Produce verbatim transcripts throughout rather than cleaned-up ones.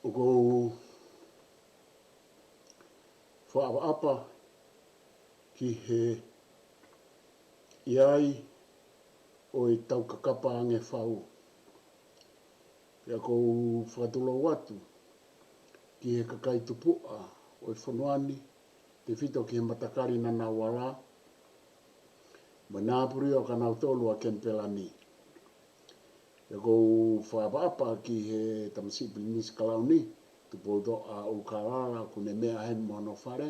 ʻOku ou fakaʻapaʻapa ki he ʻi ai ʻo e taukakapa ange fau. Pea ʻoku ou fakatulou atu ki he kakai tupuʻa ʻo e fonua ni, tefito ki he matakali naʻa nau ala, mo e nāpuli ʻo kinautolu ʻa Kenipela ni. Pea ʻoku ou fakaʻapaʻapa ki he tamasiʻi Pilinisi Kalauni, Tupoutoʻa ʻUlukalala, ʻoku ne meʻa heni mo hono fale,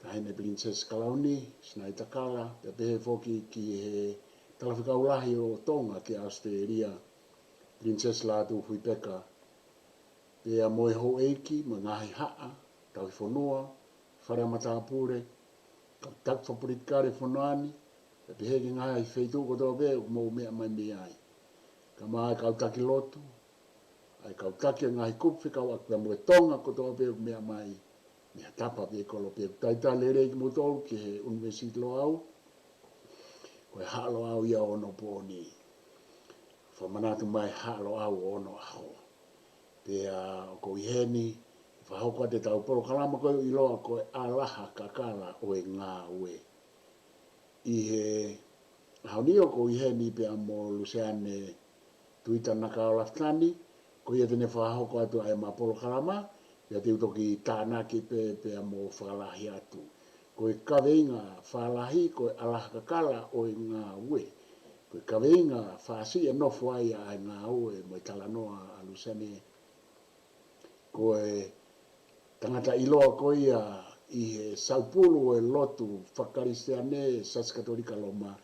Taʻahine Pilinisesi Kalauni, Sinaitakala, pea pehē foki ki he talafekau lahi ʻo Tonga ki ʻAositelēlia, Pilinisesi Lātūfuipeka, pea mo e houʻeiki, mo e ngaahi haʻa, tauhi fonua, fale ʻa matāpule, kau taki fakapolitikale fonua ni, pea pehē ki he ngaahi feituʻu kotoa pē ʻoku mou meʻa mai mei ai. Kae ʻumaʻā e kau taki lotu, ʻa e kau taki ʻo e ngaahi kupu fekauʻaki pea mo e Tonga kotoa pē ʻoku meʻa mai mei ha tapa pe kolo pē. Talitali lelei kimoutolu ki he ʻUnivēsiti Loʻau, ko e Haʻa Loʻau ia ʻo onopooni. Fakamanatu mai Haʻa Loʻau ʻo onoʻaho. Pea ʻoku ou ʻi heni, fakahoko atu ʻetau polokalama ko ē ʻoku ʻiloa ko e ʻAlaha Kakala ʻo e Ngāue. ʻI he ʻaho ni ʻoku ou ʻi heni pea mo Luseane Tuita Nakaolafitani, ko ia te ne fakahoko atu ʻa ʻema polokalama, pea te u toki tānaki pē pea mo fakalahi atu. Ko e kaveinga fālahi, ko e ʻAlaha Kakala ʻo e Ngāue. Ko e kaveinga fāsiʻi ʻe nofo ai ʻa e ngāue mo e talanoa ʻa Luseane. Ko e tangata ʻiloa ko ia ʻi he saupulu ʻo e lotu fakakalisitiane Siasi Katolika Loma,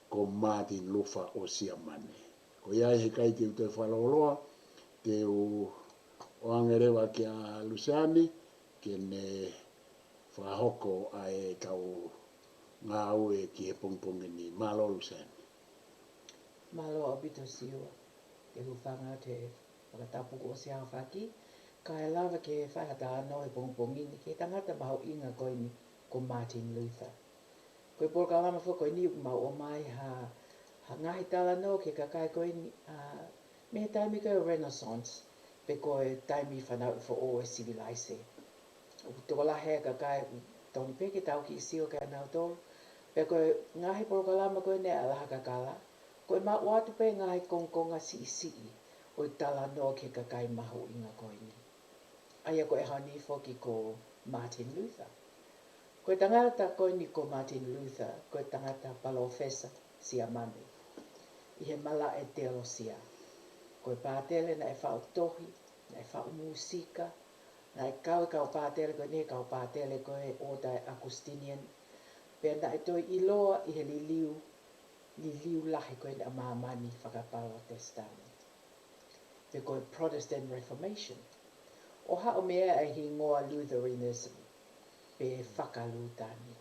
ko Martin Luther ʻo Siamane. Ko ia ai he ʻikai te u toe fakalōloa, te u ʻoange leva kia Luseane, ke ne fakahoko ʻa ʻetau ngāue ki he pongipongi ni. Mālō Luseane. Mālō ʻaupito Siua, ke u hūfanga atu he fakatapu kuo ʻosi aofaki, kae lava ke fai ha talanoa he pongipongi ni ki he tangata mahuʻinga ko eni ko Martin Luther. Ko e polokalama foki ko eni ʻoku mau ʻomai ha, ha ngaahi talanoa ki he kakai ko eni, ʻa, mei he taimi ko ē Renaissance, pe ko e taimi fanauʻi foʻou ʻo e sivilaise. ʻOku tokolahi e kakai ʻoku tonu pē ke tau kiʻi sio kiate kinautolu. Pea ko e ngaahi polokalama ko eni ʻa e ʻAlaha Kakala, ko e maʻu atu pē ngaahi kongokonga siʻisiʻi ʻo e talanoa ki he kakai mahuʻinga ko eni. ʻA ia ko e ʻaho ni foki ko Martin Luther. Ko e tangata ko eni ko Martin Luther, ko e tangata palōfesa Siamane ʻi he malaʻe teolosia. Ko e pātele naʻe faʻu tohi, naʻe faʻu mūsika, naʻe kau e kau pātele ko eni he kau pātele ko ē ʻo e ʻOtua ʻAkusitinian, pea naʻe toe ʻiloa ʻi he liliu, liliu lahi ko eni ʻa māmani fakapalōtesitane, pe ko e Protestant Reformation. ʻO haʻu mei ai e hingoa Lutheranism, pe fakaLūtani.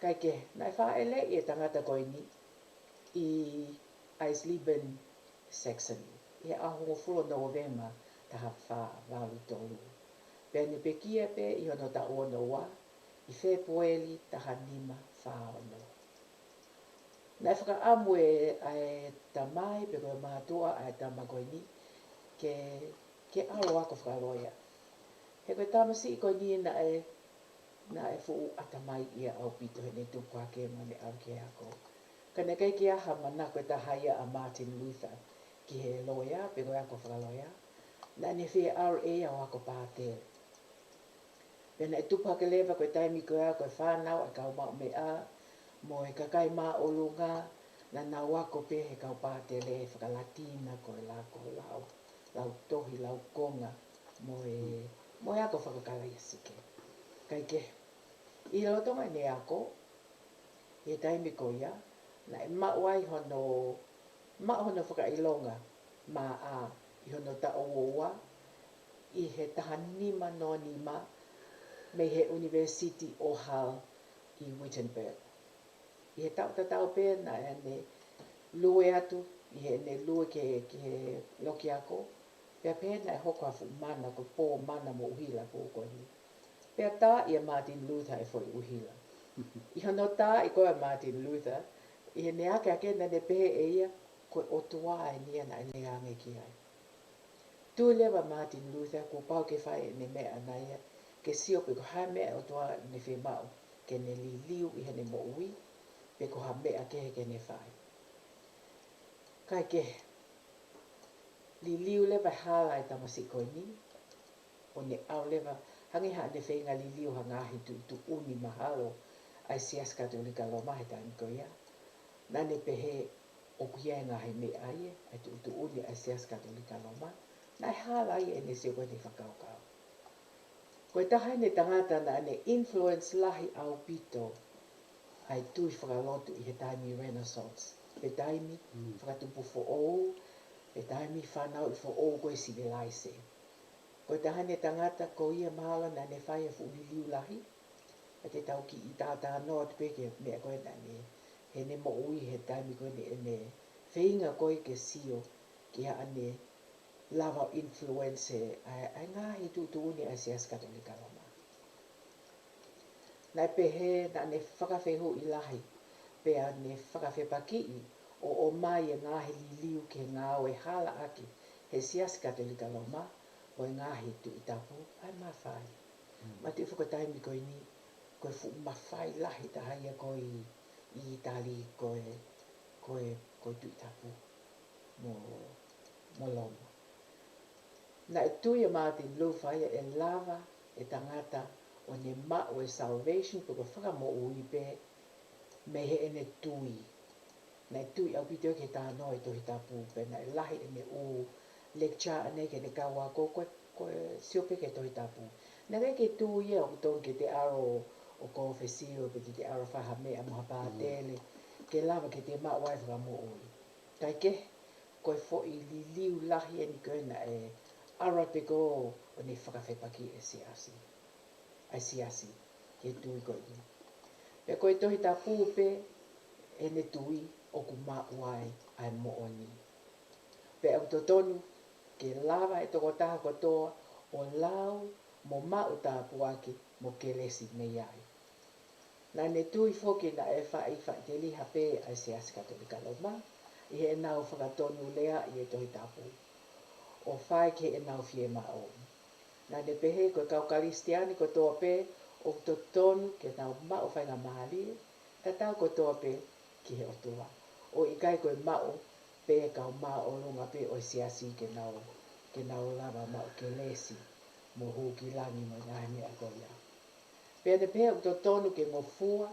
Kae kehe, naʻe fāʻeleʻi e tangata ko eni ʻi Eisleben, Saxony, ʻi he ʻaho hongofulu ʻo Nōvema taha fā valu tolu. Pea ne pekia pē ʻi hono taʻu ono ua, ʻi Fēpueli taha nima fā ono. Naʻe fakaʻamu e, ʻa e tamai, pe ko e mātuʻa ʻa e tama ko eni, ke, ke ʻalu ʻo ako fakaloea. He ko e tamasiʻi ko eni naʻe, naʻe fuʻu ʻatamai ia ʻaupito heʻene tupu hake mo ʻene ʻalu ki he ako. Ka naʻe ʻikai ke ʻi ai ha manako ʻe taha ia ʻa Martin Luther ki he loea, pe ko e ako fakaloea. Naʻa ne fie ʻalu ʻe ia ʻo ako pātele. Pea naʻe tupu hake leva ko e taimi ko ia ko e fānau ʻa e kau maʻumeʻa mo e kakai māʻolunga, naʻa nau ako pē he kau pātele fakalatina ko e la-, ko e lau, lau tohi, lau konga, mo e, mo e ako fakakalaisike. Kae kehe, ʻi he lolotonga ʻene ako, ʻi he taimi ko ia, naʻe maʻu ai hono, maʻu hono fakaʻilonga maʻa ʻi hono taʻu ua ua, ʻi he taha nima noa nima, mei he ʻUnivēsiti ʻo Halle ʻi Wittenberg. ʻI he taʻu tatau pē naʻa ne lue atu, ʻi heʻene lue ki he, ki he loki ako, pea pehē naʻe hoko ha fuʻu mana, ko e pō mana mo ʻuhila pō ko eni. Pea tā ʻia Martin Luther e foʻi ʻuhila. ʻI hono tā ʻi ko ē ʻa Martin Luther, ʻi heʻene akeake naʻa ne pehē ʻe ia, ko e ʻOtua eni ia naʻe lea ange ki ai. Tui leva Martin Luther kuo pau ke fai ʻene meʻa ʻana ia, ke sio pe ko e hā e meʻa ʻa e ʻOtua ne fiemaʻu ke ne liliu ʻi heʻene moʻui, pe ko ha meʻa kehe ke ne fai. Kae kehe, liliu leva e hala ʻa e tamasiʻi ko eni, ʻo ne ʻalu leva, hangē haʻane feinga liliu ha ngaahi tuʻutuʻuni mahalo ʻa e Siasi Katolika Loma he taimi ko ia. Naʻa ne pehē ʻoku ʻi ai e ngaahi meʻa ia, ʻa e tuʻutuʻuni ʻa e Siasi Katolika Loma, naʻe hala ia ʻene sio ko ē he fakakaukau. Ko e taha eni e tangata naʻa ne influence lahi ʻaupito ʻa e tui fakalotu ʻi he taimi Renaissance, pe taimi Mm. fakatupu foʻou, pe taimi fanauʻi foʻou ko ē sivilaise. Ko e taha eni e tangata ko ia mahalo naʻa ne fai e fuʻu liliu lahi, ʻa ia te tau kiʻi talanoa atu pē ki he meʻa ko ē naʻa ne, heʻene moʻui he taimi ko ē ʻene feinga ko ē ke sio ki haʻane lava ʻo influence ʻa e, ʻa e ngaahi tuʻutuʻuni ʻa e Siasi Katolika Loma. Naʻe pehē naʻa ne fakafehuʻi lahi, pea ne fakafepakiʻi ʻo ʻomai e ngaahi liliu ki he ngāue hala ʻaki he Siasi Katolika Loma, ʻo e ngaahi Tuʻi Tapu, ʻa e mafai. Mm. Matuʻi foki ko e taimi ko eni, ko e fuʻu mafai lahi taha ia ko ē ʻi, ʻi ʻĪtali ko e, ko e, ko e Tuʻi Tapu mo, mo Loma. Naʻe tui ʻa Martin Luther ia ʻe lava e tangata ʻo ne maʻu e salvation pe ko e fakamoʻui pē mei heʻene tui. Naʻe tui ʻaupito ki he talanoa ʻi he Tohi Tapu pea naʻe lahi ʻene ʻū lecture ʻana ki heʻene kau ako ko e, ko e sio pē ki he Tohi Tapu. Naʻe ʻikai ke tui ia ʻoku totonu ke te ʻalu ʻo, ʻo kōfesio pe te te ʻalu ʻo fai ha meʻa mo ha pātele, ke lava ke te maʻu ai e fakamoʻui. Kae kehe, ko e foʻi liliu lahi eni ko ē naʻe ʻalu pē ko ē ʻo ne fakafepakiʻi e Siasi, ʻa e Siasi, ki he tui ko eni. Pea ko e Tohi Tapu pē ʻene tui ʻoku maʻu ai ʻa e moʻoni. Pea ʻoku totonu ke lava e tokotaha kotoa ʻo lau mo maʻu tāpuaki mo kelesi mei ai. Naʻa ne tui foki naʻe faʻifaʻiteliha pē ʻa e Siasi Katolika Loma ʻi heʻenau fakatonuleaʻi e Tohi Tapu ʻo fai ki heʻenau fiemaʻu. Naʻa ne pehē ko e kau Kalisitiane kotoa pē ʻoku totonu ke nau maʻu faingamālie, tatau kotoa pē ki he ʻOtua. ʻO ʻikai ko e maʻu pē kau māʻolunga pē ʻo e Siasi ke nau, ke nau lava maʻu kelesi mo hū ki langi mo e ngaahi meʻa ko ia. Pea ne pehē ʻoku totonu ke ngofua,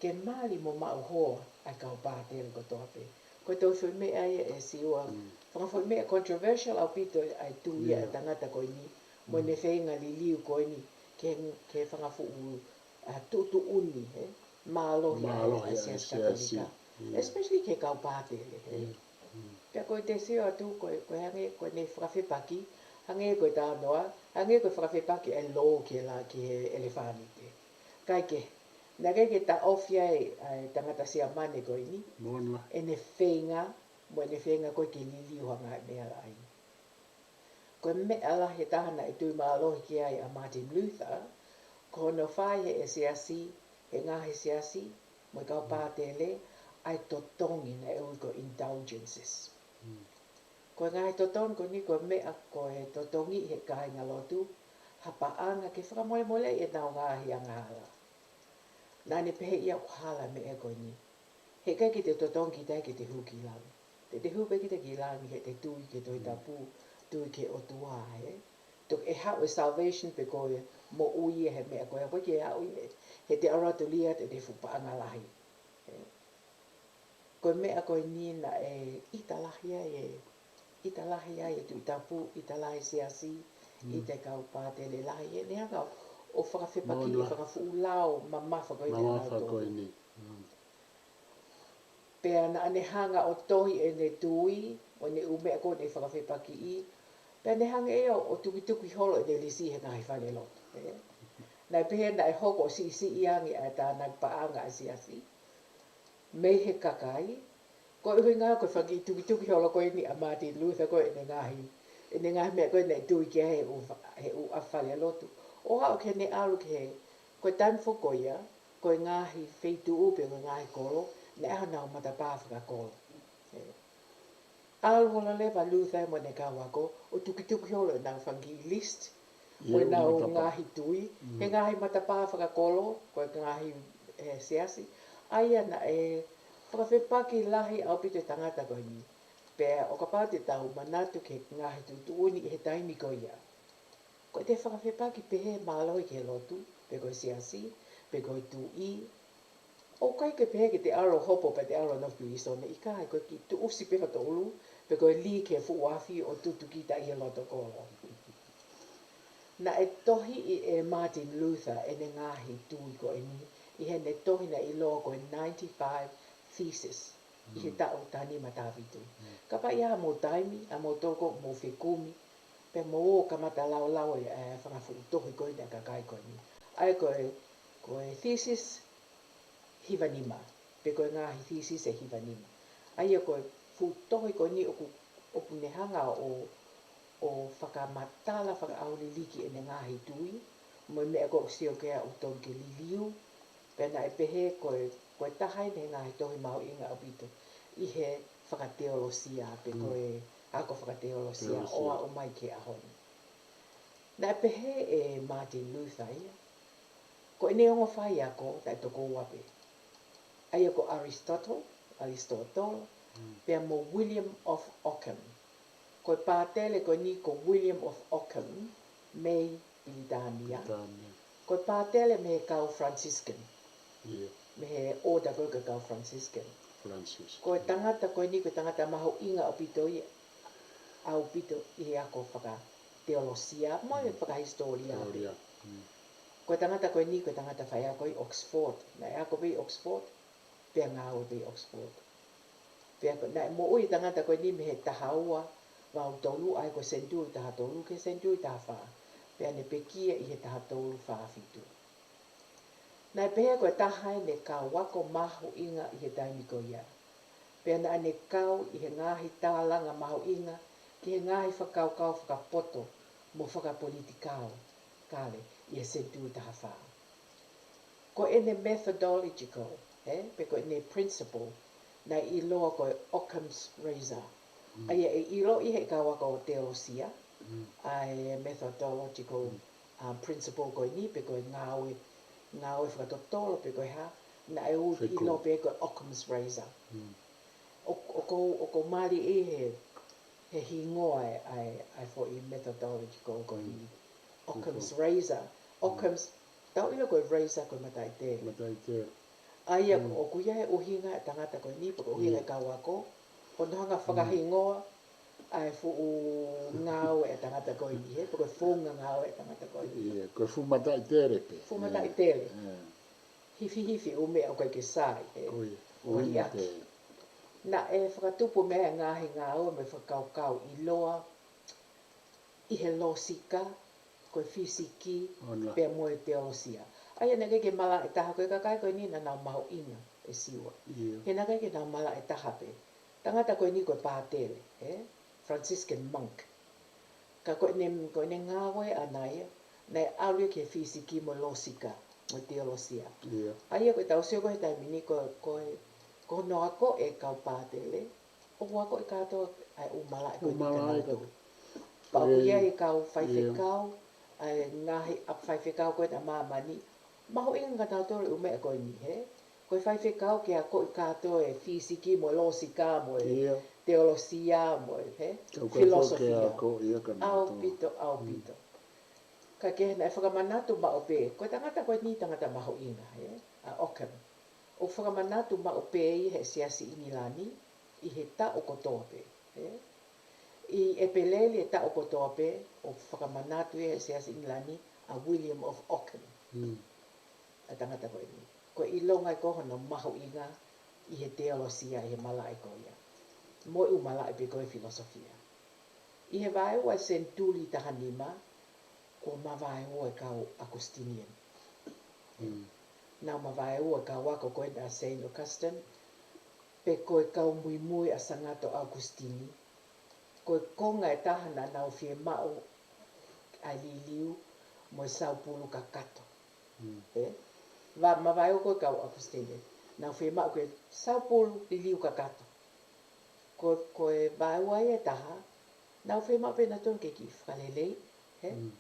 ke mali mo maʻu hoa ʻa e kau pātele kotoa pē. Ko e toe foʻi meʻa ia ʻe Siua. Mm. Fanga foʻi meʻa controversial ʻaupito ʻa e tui ia ʻa e Yeah. tangata ko eni, mo ʻene Mm. feinga liliu ko eni, ke, ke fanga fuʻu, ʻa, tuʻutuʻuni, he, mālohi ʻa e, Mālohi ʻa e ʻa e Siasi Siasi. Katolika. Mm. Especially ki he kau pātele, he. Mm. Mm. Pea ko e te sio atu, ko e, ko e hangē, ko ʻene fakafepaki, hangē ko e talanoa, hangē ko e fakafepaki ʻa e lō ki he la, ki he ʻelefānite. Kae kehe, naʻe ʻikai ke taʻofi ai ʻa e tangata Siamane ko eni, Moʻoni lahi. ʻene feinga, mo ʻene feinga ko ē ke liliu ha ngaahi meʻa lahi. Ko e meʻa lahi ʻe taha naʻe tui mālohi ki ai ʻa Martin Luther, ko hono fai ʻe he Siasi, he ngaahi siasi, mo e kau Mm. pātele, ʻa e totongi naʻe ui ko e indulgences. Mm. Ko e ngaahi totongi ko eni ko e meʻa ko e totongi ʻe he kāingalotu ha paʻanga ke fakamolemoleʻi ʻenau ngaahi angahala. Naʻa ne pehē ia ʻoku hala e meʻa ko eni. He ʻikai ke te totongi kita ke te hū ki langi. Te te hū pē kita ki langi he te tui ki he Tohi Mm. Tapu, tui ki he ʻOtua, he. Toki ʻe haʻu e salvation pe ko e moʻui ia he meʻa ko ē, ʻikai ke haʻu ia he te ʻalu atu lia te te fuʻu paʻanga lahi. He. Ko e meʻa ko eni naʻe ʻita lahi ai e, ʻita lahi ai e Tuʻi Tapu, ʻita lahi e Siasi, Mm. ʻita e kau pātele lahi, he ne hanga ʻo fakafepaki, Moʻoni lahi. fakafuʻu lao mamafa ko eni Mamafa ʻanautolu. ko eni. Mm. Pea naʻa ne hanga ʻo tohi ʻene tui, ʻo ne ʻū meʻa ko ē ne fakafepakiʻi, pea ne hanga ʻe ia ʻo tukituki holo ʻene lisi he ngaahi falelotu, ē. Naʻe pehē naʻe hoko ʻo siʻisiʻi ange ʻa e tānaki paʻanga ʻa e Siasi mei he kakai, ko e ʻuhinga ko e fanga kiʻi tukituki holo ko eni ʻa Martin Luther ko ē ʻene ngaahi, ʻene ngaahi meʻa ko ē naʻe tui ki ai he ʻū fa-, he ʻū ʻapi falelotu. ʻO aʻu ki heʻene ʻalu ki he, ko e taimi foki ko ia, ko e ngaahi feituʻu pe ko e ngaahi kolo, naʻe ʻi ai honau matapā fakakolo. Ē. ʻAlu holo leva Luther mo ʻene kau ako ʻo tukituki holo ʻenau fanga kiʻi list, mo ʻenau ngaahi tui, he ngaahi matapā fakakolo, ko e ngaahi, e, siasi, ʻa ia naʻe fakafepaki lahi ʻaupito e tangata ko eni. Pea ʻo kapau te tau manatu ki he ngaahi tuʻutuʻuni ʻi he taimi ko ia, ko ʻete fakafepaki pehē mālohi ki he lotu, pe ko e siasi, pe ko e tuʻi, ʻoku ʻikai ke pehē ke te ʻalu ʻo hopo pea te ʻalu ʻo nofo pilīsone, ʻikai, ko e kiʻi tuʻusi pē ho toʻulu, pe ko e lī ki he fuʻu afi ʻo tutuki ʻi he loto kolo. Naʻe tohiʻi ʻe Martin Luther ʻene ngaahi tui ko eni ʻi heʻene tohi naʻe ʻiloa ko e ninety-five Theses ʻi he taʻu taha nima taha fitu. Kapau ʻoku ʻi ai haʻamou taimi, ʻa moutolu ʻoku mou fekumi, pea mou kamata laulau e, e, fanga fuʻu tohi ko eni ʻa e kakai ko eni. ʻA ia ko e, ko e thesis hiva nima, pe ko e ngaahi thesis ʻe hiva nima. ʻA ia ko e fuʻu tohi ko eni ʻoku, ʻoku ne hanga ʻo, ʻo fakamatala fakaʻauliliki ʻene ngaahi tui, mo e meʻa ko ē ʻoku sio ki ai ʻoku totonu ke liliu, pea naʻe pehē ko e, ko e taha eni he ngaahi tohi mahuʻinga ʻaupito ʻi he fakateolosia, pe ko e ako fakateolosia ʻo aʻu mai ki he ʻaho ni. Naʻe pehē ʻe Martin Luther ia, ko ʻene ongo faiako naʻe toko ua pē. ʻA ia ko Aristotle, Aristotle, pea mo William of Ockham. Ko e pātele ko eni ko William of Ockham, mei Pilitānia. Ko e pātele mei he kau Franciscan. Mei he order ko ē ko e kau Franciscan. Ko e tangata ko eni, ko e tangata mahuʻinga ʻaupito ia, ʻaupito ʻi he ako fakateolosia, mo e fakahisitōlia pē. Ko e tangata ko eni, ko e tangata faiako ʻi Oxford. Naʻe ako pē ʻi Oxford, pea ngāue pē ʻi Oxford. Pea ko, naʻe moʻui e tangata ko eni mei he taha ua valu tolu, ʻa ia ko e senituli taha tolu ki he senituli taha fā. Pea ne pekia ʻi he taha tolu fā fitu. Naʻe pehē ko e taha eni e kau ako mahuʻinga ʻi he taimi ko ia. Pea naʻa ne kau ʻi he ngaahi tālanga mahuʻinga ki he ngaahi fakakaukau fakapoto mo fakapolitikale ʻi he senituli taha fā. Ko ʻene methodological, ē, pe ko ʻene principle, naʻe ʻiloa ko e Occam's razor. ʻA ia ʻe ʻiloa ʻe he kau ako teolosia ʻa e methodological, uh, principle ko eni, pe ko e ngāue, ngāue fakatotolo, pe ko e hā, naʻe ui, ʻiloa pē ko e Occam's razor. ʻO, ʻoku ou, ʻoku ou mali ʻi he, he hingoa e, ʻa e, ʻa e foʻi methodological ko eni. Occam's razor. Occam's, tau ʻilo ko e razor ko e mataʻitele. ʻA ia ʻoku ʻi ai e ʻuhinga e tangata ko eni, pe ko e ʻuhinga e kau ako, ʻo ne hanga fakahingoa ʻa e fuʻu ngāue e tangata ko eni, he, pe ko e founga ngāue e tangata ko eni. Ko e fuʻu mataʻitele pē. Fuʻu mataʻitele. Hifihifi ʻū meʻa ʻoku ʻikai ke sai, he. Ko ia. Naʻe fakatupu mei ai e ngaahi ngāue mo e fakakaukau ʻiloa ʻi he lōsika, ko e fisiki, pea mo e teolosia. ʻA ia naʻe ʻikai ke malaʻe taha, ko e kakai ko eni naʻa nau mahuʻinga ʻe Siua. He naʻe ʻikai ke nau malaʻe taha pē. Tangata ko eni ko e pātele, ē? Franciscan monk. Ka ko ʻene, ko ʻene ngāue ʻaʻana ia, naʻe ʻalu ia ki he fisiki mo e lōsika, mo e teolosia. ʻA ia ko e tau sio ko ē he taimi ni ko, ko e, ko hono ako e kau pātele, ʻoku akoʻi kātoa ʻa e ʻū malaʻe ko eni ka nau tō. Pea ʻoku ʻi ai e kau faifekau, ʻa e ngaahi ʻapi faifekau ko ē ʻa māmani, mahuʻinga ka nau tō e ʻū meʻa ko eni, he? Ko e faifekau ke akoʻi kātoa e fisiki mo e lōsika mo e teolosia mo e, he? Filōsofia. ʻAupito, ʻaupito. Ka ke naʻe fakamanatu maʻu pē, ko e tangata ko eni tangata mahuʻinga, he? ʻA Occam. ʻO fakamanatu maʻu pē ia he siasi ʻIngilani, ʻi he taʻu kotoa pē, ē? ʻI ʻEpeleli e taʻu kotoa pē, ʻo fakamanatu ia he siasi ʻIngilani ʻa William of Ockham. ʻA e tangata ko eni. Ko e ʻilonga ia ko hono mahuʻinga ʻi he teolosia ʻi he malaʻe ko ia. Mo e ʻū malaʻe pē ko ē filōsofia. ʻI he vaeua e senituli taha nima, kuo mavaeua e kau Augustinian. Naʻa nau mavaeua e kau ako ko ē ʻa Saint Augustine, pe ko e kau muimui ʻa Sangato ʻAukusitini, ko e konga ʻe taha naʻa nau fiemaʻu ʻa e liliu mo e saupulu kakato. Ē? Naʻa nau mavaeua ko ē kau Augustinian, nau fiemaʻu ke saupulu liliu kakato. Ko, ko e vaeua ia ʻe taha, nau fiemaʻu pē nautolu ke kiʻi fakaleleiʻi, he? Mm.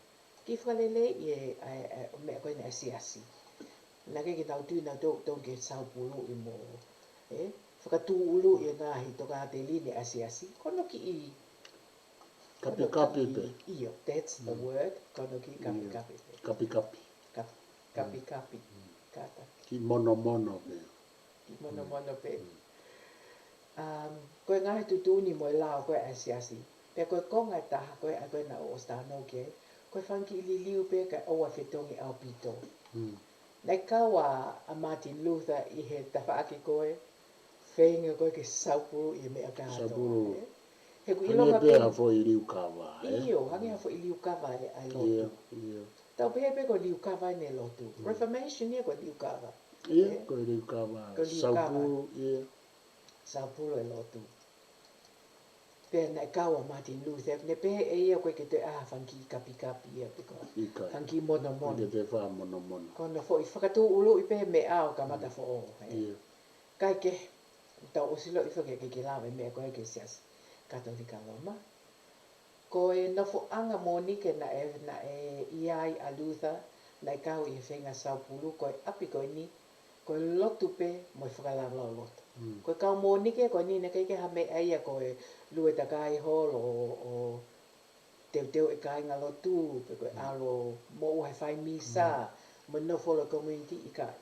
Kiʻi fakaleleiʻi e, ʻa e, ʻa e, ʻo meʻa ko eni ʻa e siasi. Naʻe ʻikai ke nau tui nautolu ke saupuluʻi mo, ē? Fakatūʻuluʻi e ngaahi tokāteline ʻa e siasi. Ko hono kiʻi, ko hono Kapikapi kiʻi, pē. ʻIo, that's the Mm. word. Ko hono kiʻi ʻIo. kapikapi pē. Kapikapi. Kap-, Mm. kapikapi. Mm. Kātaki. Kiʻi monomono pē. Kiʻi monomono pē. Mm. Um, ko e ngaahi tuʻutuʻuni mo e lao ko ē ʻa e siasi. Pea ko e konga ʻe taha ko ē, ʻa ko ē naʻa ku ʻosi talanoa ki ai. Ko e fanga kiʻi liliu pē kae ʻoua ʻe fetongi ʻaupito. Mm. Naʻe kau ʻa, ʻa Martin Luther ʻi he tafaʻaki ko ē, feinga ko ē ke saupuluʻi e meʻa kātoa, Saupulu. ē? He ʻoku Hangē ʻilonga pē pē ha foʻi liukava, ē? ʻIo, hangē ha Mm. foʻi liukava ʻa e, ʻa e lotu. ʻIo, ʻio. Tau pehē pē ko e liukava ʻene lotu. Mm. Reformation ia ko e liukava. ʻIo, Ē? ko e liukava. Ko e liukava. Saupulu, ʻio. Saupulu e lotu. Pea naʻe kau ʻa Martin Luther, ne pehē ʻe ia ʻoku ʻikai ke toe ʻi ai ha fanga kiʻi kapikapi ia pe ko e ʻIkai. fanga kiʻi monomono. ʻIkai ke toe fai ha monomono. Ko hono foʻi fakatūʻuluʻi pē meʻa ʻo kamata Mm. foʻou, ē. ʻIo. Kae kehe, tau ʻosi ʻilo ʻi he foʻi ke, ke, ke lave meʻa ko ē ki he siasi Katolika Loma. Ko e nofoʻanga Monike naʻe, naʻe ʻi ai ʻa Luther, naʻe kau ʻi he feinga saupulu, ko e ʻapi ko eni, ko e lotu pē mo e fakalaulauloto. Mm. Ko e kau Monike ko eni naʻe ʻikai ke ʻi ai ha meʻa ia ko e lue takai holo ʻo, ʻo teuteu e kāingalotu, pe ko e Mm. ʻalu ʻo moʻua he fai misa, Mm. mo e nofo holo he community, ʻikai.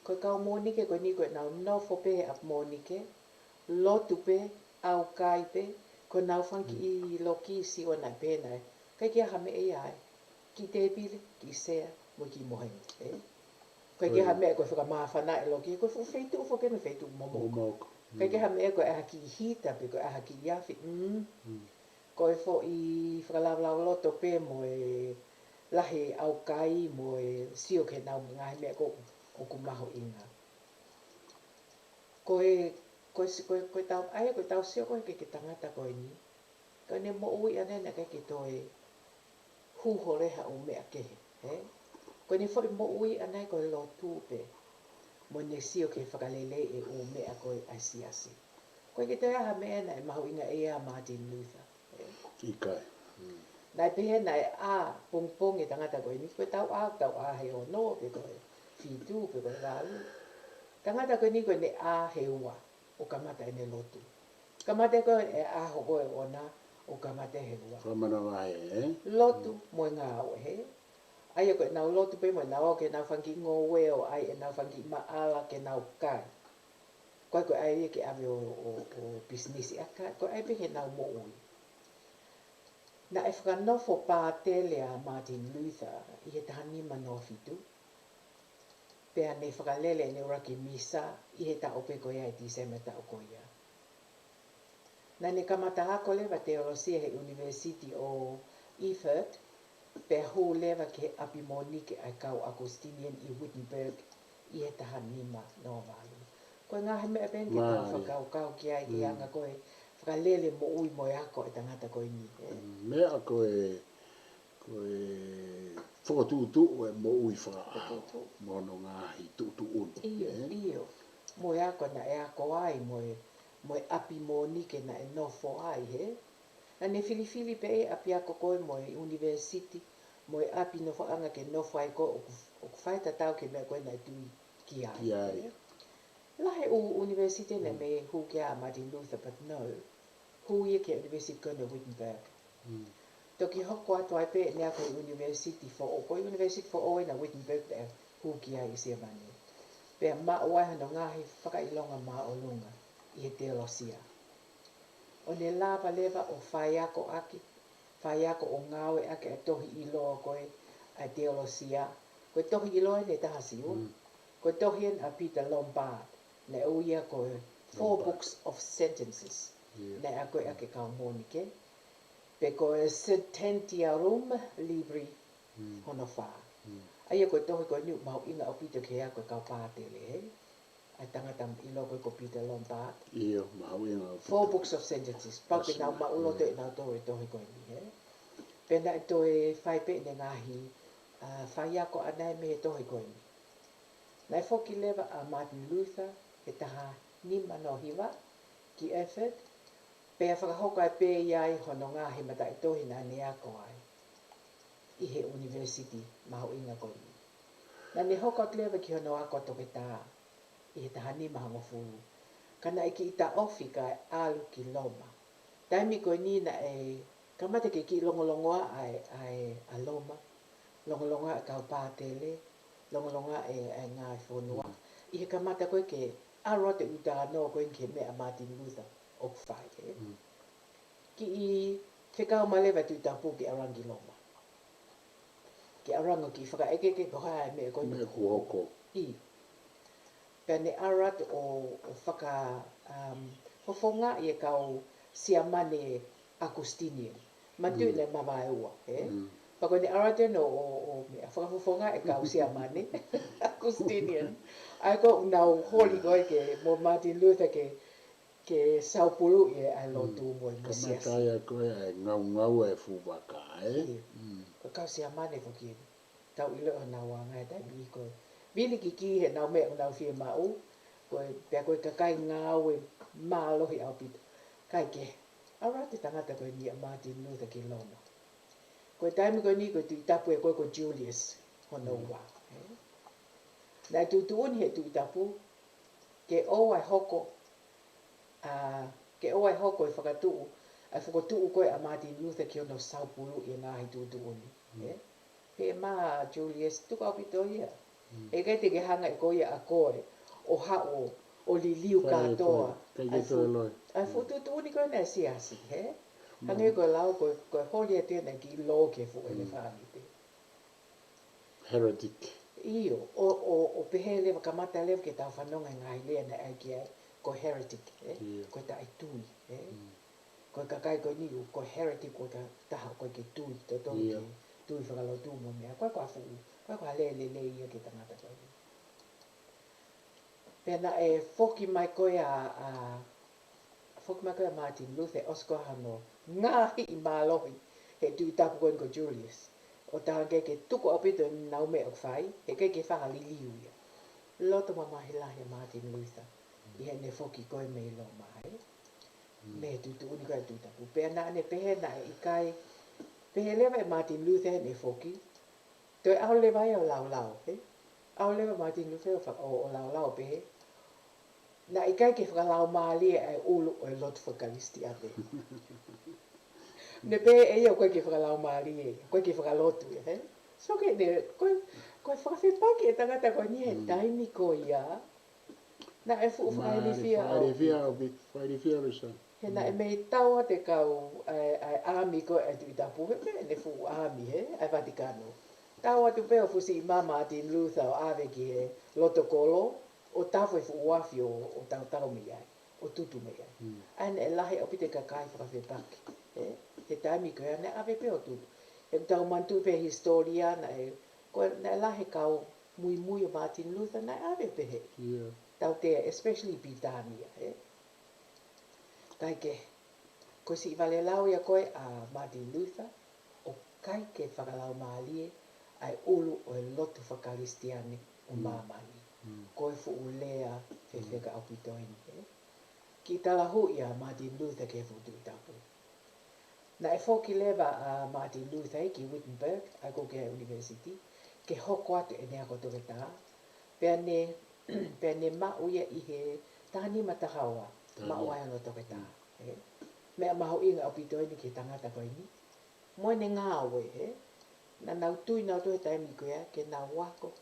Ko e kau Monike ko eni ko ʻenau nofo pē he ʻapi Monike, lotu pē, ʻaukai pē, ko ʻenau fanga Mm. kiʻi loki siʻi ʻo naʻe pehē naʻe ʻikai ke ʻi ai ha meʻa ia ai. Kiʻi tēpile, kiʻi sea, mo e kiʻi mohenga, ē? ʻIkai ke ʻi ai ha Ko ia. meʻa ko e fakamāfana e loki, ko e fuʻu feituʻu foki eni, feituʻu momoko. Momoko. ʻIkai ke ʻi ai ha Mm. meʻa ko e ʻai ha kiʻi hita pe ko e ʻai ha kiʻi afi, mm. Mm. Ko e foʻi fakalaulauloto pē mo e lahi ʻaukai mo e sio ki heʻenau ngaahi meʻa ko ē ʻoku mahuʻinga. Ko e, ko e si-, ko e, ko e tau, ʻa ia ko e tau sio ko ē ki he, ki he tangata ko eni. Ko ʻene moʻui ʻana naʻe ʻikai ke toe hū holo ha ʻū meʻa kehe, ē? Ko ʻene foʻi moʻui ʻana ko e lotu pē. Mo ʻene sio ki he fakaleleiʻi e ʻū meʻa ko ē ʻa e siasi. ʻIkai ke toe ʻi ai ha meʻa naʻe mahuʻinga ʻia Martin Luther, ē? ʻIkai. Mm. Naʻe pehē naʻe ʻā pongipongi e tangata ko eni, ko e tau ʻā, tau ʻā he ono, pe ko e fitu, pe ko e valu. Tangata ko eni ko ʻene ʻā he ua, ʻo kamata ʻene lotu. Kamata ko ē ʻaho ko ē ʻoʻona, ʻo kamata he ua. Fakamanavahē, ē? Lotu Mm. mo e ngāue, hē? ʻA ia ko ʻenau lotu pē mo ʻenau ō ki heʻenau fanga kiʻi ngoue ʻo ʻai ʻenau fanga kiʻi maʻala ke nau kai. Ko e, ko e ʻai ia ke ʻave ʻo, ʻo, ʻo pisinisi ʻa e kai, ko e ʻai pē ke nau moʻui. Naʻe fakanofo pātele ʻa Martin Luther ʻi he taha nima noa fitu, pea ne fakalele ʻene ʻuluaki misa ʻi he taʻu pē ko ia ʻi Tīsema taʻu ko ia. Naʻa ne kamata ako leva teolosia he ʻUnivēsiti ʻo Erfurt, pea hū leva ki he ʻapi Monike ʻa e kau ʻAokusitiniani ʻi Wittenberg ʻi he taha nima noa valu. Ko e ngaahi meʻa pē eni ke tau Mālie. fakakaukau ki ai ʻi he Mm. anga ko ē fakalele moʻui mo e ako e tangata ko eni, ē. Mm, meʻa ko e, ko e fokotuʻutuʻu e moʻui fakaʻaho Fokotuʻutuʻu. mo hono ngaahi tuʻutuʻuni, ʻIo, ē? ʻio. Mo e ako naʻe ako ai, mo e, mo e ʻapi Monike naʻe nofo ai, hē? Naʻa ne filifili pē ʻapiako ko ē mo e ʻunivēsiti, mo e ʻapi nofoʻanga ke nofo ai ko ē ʻoku, ʻoku fai tatau ki he meʻa ko ē naʻe tui ki ai. Ki ai. Lahi e ʻū ʻunivēsiti naʻe Mm. mei hū ki ai ʻa Martin Luther, but no. Hū ia ki he ʻunivēsiti ko eni Wittenberg. Mm. Toki hoko atu ai pē ʻene ako he ʻunivēsiti foʻou, ko e ʻunivēsiti foʻou ena Wittenberg naʻe hū ki ai ʻi Siamane. Pea maʻu ai hono ngaahi fakaʻilonga māʻolunga ʻi he teolosia. ʻO ne lava leva ʻo faiako ʻaki, faiako ʻo ngāue ʻaki ʻa e tohi ʻiloa ko ē ʻa e teolosia. Ko e tohi ʻiloa eni ʻe taha Siua. Mm. Ko e tohi eni ʻa Peter Lombard, naʻe ui ia ko e Four Lombard. Books of Sentences. ʻIo. Naʻe ako ʻaki e kau Monike. Pe ko e Sententiarum Libri Mm. hono fā. Mm. ʻA ia ko e tohi ko eni ʻoku mahuʻinga ʻaupito ki he ako e kau pātele, ē? ʻA e tangata ʻiloa ko ē ko Peter Lombard. ʻIo, mahuʻinga ʻaupito. Four Books of Sentences. Pau ke That's nau right. maʻuloto Mm. ʻenautolu e tohi ko eni, ē? Pea naʻe toe fai pē ʻene ngaahi, ʻa, faiako ʻana ia mei he tohi ko eni. Naʻe foki leva ʻa Martin Luther he taha nima noa hiva ki Erfurt, Pea fakahoko ai pē ia ʻi hono ngaahi mataʻitohi naʻa ne ako ai ʻi he ʻunivēsiti mahuʻinga ko eni. Naʻa ne hoko atu leva ki hono ako toketā ʻi he taha nima hongofulu. Ka naʻe kiʻi taʻofi kae ʻalu ki Loma. Taimi ko eni naʻe kamata ke kiʻi longolongoaʻa ʻa e, ʻa e, ʻa Loma. Longolongoaʻa e kau pātele, longolongoaʻa e, e ngaahi fonua. Mm. ʻI he kamata ko ē ke ʻalu atu e ʻuta noa ko ē ki he meʻa ʻa Martin Luther ʻoku fai, ē. Mm. Kiʻi fekau mai leva e Tuʻi Tapu ke ʻalu ange ki Loma. Ke ʻalu ange ʻo kiʻi fakaʻekeʻeke pe ko e hā e meʻa ko ē. Meʻa kuo hoko. ʻIo. Pea ne ʻalu atu ʻo, ʻo faka, um, fofongaʻi e kau Siamane Augustinian. Mātuʻa Mm. ne mavaeua, ē? Mm. Pea ko ʻene ʻalu atu ʻo, ʻo, ʻo meʻa fakafofongaʻi e kau Siamane Augustinian. ʻA ia ko ʻenau holi ko ē ke, mo Martin Luther ke, ke saupuluʻi e ʻa e lotu Mm. mo e Kamata mesiasi. Ia ko ē ʻa e ngaungaua e fuʻu vaka, ē? ʻIo. Mm. Ko e kau Siamane foki eni. Tau ʻilo ʻenau anga he taimi ko ē. Vili kikī heʻenau meʻa ʻoku nau fiemaʻu. Ko e, pea ko e kakai ngāue mālohi ʻaupito. Kae kehe, ʻalu atu e tangata ko eni ʻa Martin Luther ki Loma. Ko e taimi ko eni ko e Tuʻi Tapu ē ko ē ko Julius hono Mm. ua, ē? Naʻe tuʻutuʻuni he Tuʻi Tapu ke ʻoua ʻe hoko, ʻa, ke ʻoua ʻe hoko e fakatuʻu, ʻa e fokotuʻu ko ē ʻa Martin Luther ki hono saupuluʻi e ngaahi tuʻutuʻuni, Mm. ē? Pehē mai ʻa Julius, tuku ʻaupito ia. Mm. ʻE ʻikai te ke hanga ʻe koe ia ʻa koe ʻo haʻu ʻo liliu Fai e kātoa fai. ʻIkai ʻa e ke toe fuʻu, loi. ʻa e fuʻu Mm. tuʻutuʻuni ko ē naʻe siasi, ē? Mm. Hangē ko e lau ko ē, ko e holi atu ena ki lo ke fuʻu Mm. ʻelefānite. Heretic. ʻIo, ʻo, ʻo, ʻo pehē leva, kamata leva ke tau fanongo he ngaahi lea naʻe ʻai ki ai, ko e heretic, ē? ʻIo. Ko e taʻetui, ē? Mm. Ko e kakai ko eni ʻoku ko e heretic, ko e ka-, taha ʻoku ʻikai ke tui, totonu ʻIo. ke tui fakalotu mo e meʻa. Ko e, ko e fuʻu, ko e, ko e lea lelei ia ki he tangata ko eni. Pea naʻe foki mai ko ē ʻa, ʻa, foki mai ko ē ʻa Martin Luther, ʻosi ko ē hano ngaahi mālohi he Tuʻi Tapu ko eni ko Julius. ʻO talaange ke tuku ʻaupito ʻenau meʻa ʻoku fai, he ʻikai ke fakaliliu ia. Loto mamahi lahi ʻa Martin Luther ʻi heʻene foki ko ē mei Loma, ē? Mm. Mei he tuʻutuʻuni ko ē ʻa e Tuʻi Tapu. Pea naʻa ne pehē naʻe ʻikai, pehē leva ʻe Martin Luther heʻene foki, toe ʻalu leva ia ʻo laulau, ē? ʻAlu leva Martin Luther ʻo fa-, ʻo, ʻo laulau ʻo pehē, naʻe ʻikai ke fakalaumālie ʻa e ʻulu ʻo e lotu fakakalisitiane. Ne pehē ʻe ia ʻoku ʻikai ke fakalaumālie, ʻoku ʻikai ke fakalotu ia, ē? So ke ne, ko e, ko e fakafepaki e tangata ko eni he Mm. taimi ko ia, naʻe fuʻu Mā, fakailifia ʻaupito. fakailifia ʻaupito, fakailifia ʻaupito. He naʻe Mm. mei tau atu e kau, ʻa e, ʻa e ʻāmi ko ē ʻa e Tuʻi Tapu, he pē ne fuʻu ʻāmi, he, ʻa e Vatikano. Tau atu pē ʻo fusi ʻi Martin Luther ʻo ʻave ki he loto kolo, ʻo tafe fuʻu afi ʻo, ʻo tautau mei ai, ʻo tutu mei ai. Mm. ʻA ia naʻe lahi ʻaupito e kakai fakafepaki, ē? He taimi ko ia naʻe ʻave pē ʻo tutu. He tau manatuʻi pē hisitōlia naʻe, ko e, naʻe lahi e kau muimui ʻo Martin Luther naʻe ʻave pē he. ʻIo. Tautea, especially Pilitānia, ē? Kae kehe, ko e siʻi vale lau ia ko ē ʻa Martin Luther, ʻoku ʻikai ke fakalaumālie ʻa e ʻulu ʻo e lotu fakakalisitiane ʻo Mm. māmani. Mm. Ko e fuʻu lea fefeka Mm. ʻaupito eni, ē? Kiʻi talahuʻi ʻa Martin Luther ki he fuʻu Tuʻi Tapu. Naʻe foki leva ʻa Martin Luther ki Wittenberg, ʻa ia ko e university, ke hoko atu ʻene ako toketā. Pea ne, pea ne maʻu ia ʻi he taha nima taha ua, Taha maʻu nima. ai hono toketā. Mm. Ē? Meʻa mahuʻinga ʻaupito eni ki he tangata ko eni. Mo ʻene ngāue, ē? Naʻa nau tui nautolu he taimi ko ia ke nau ako,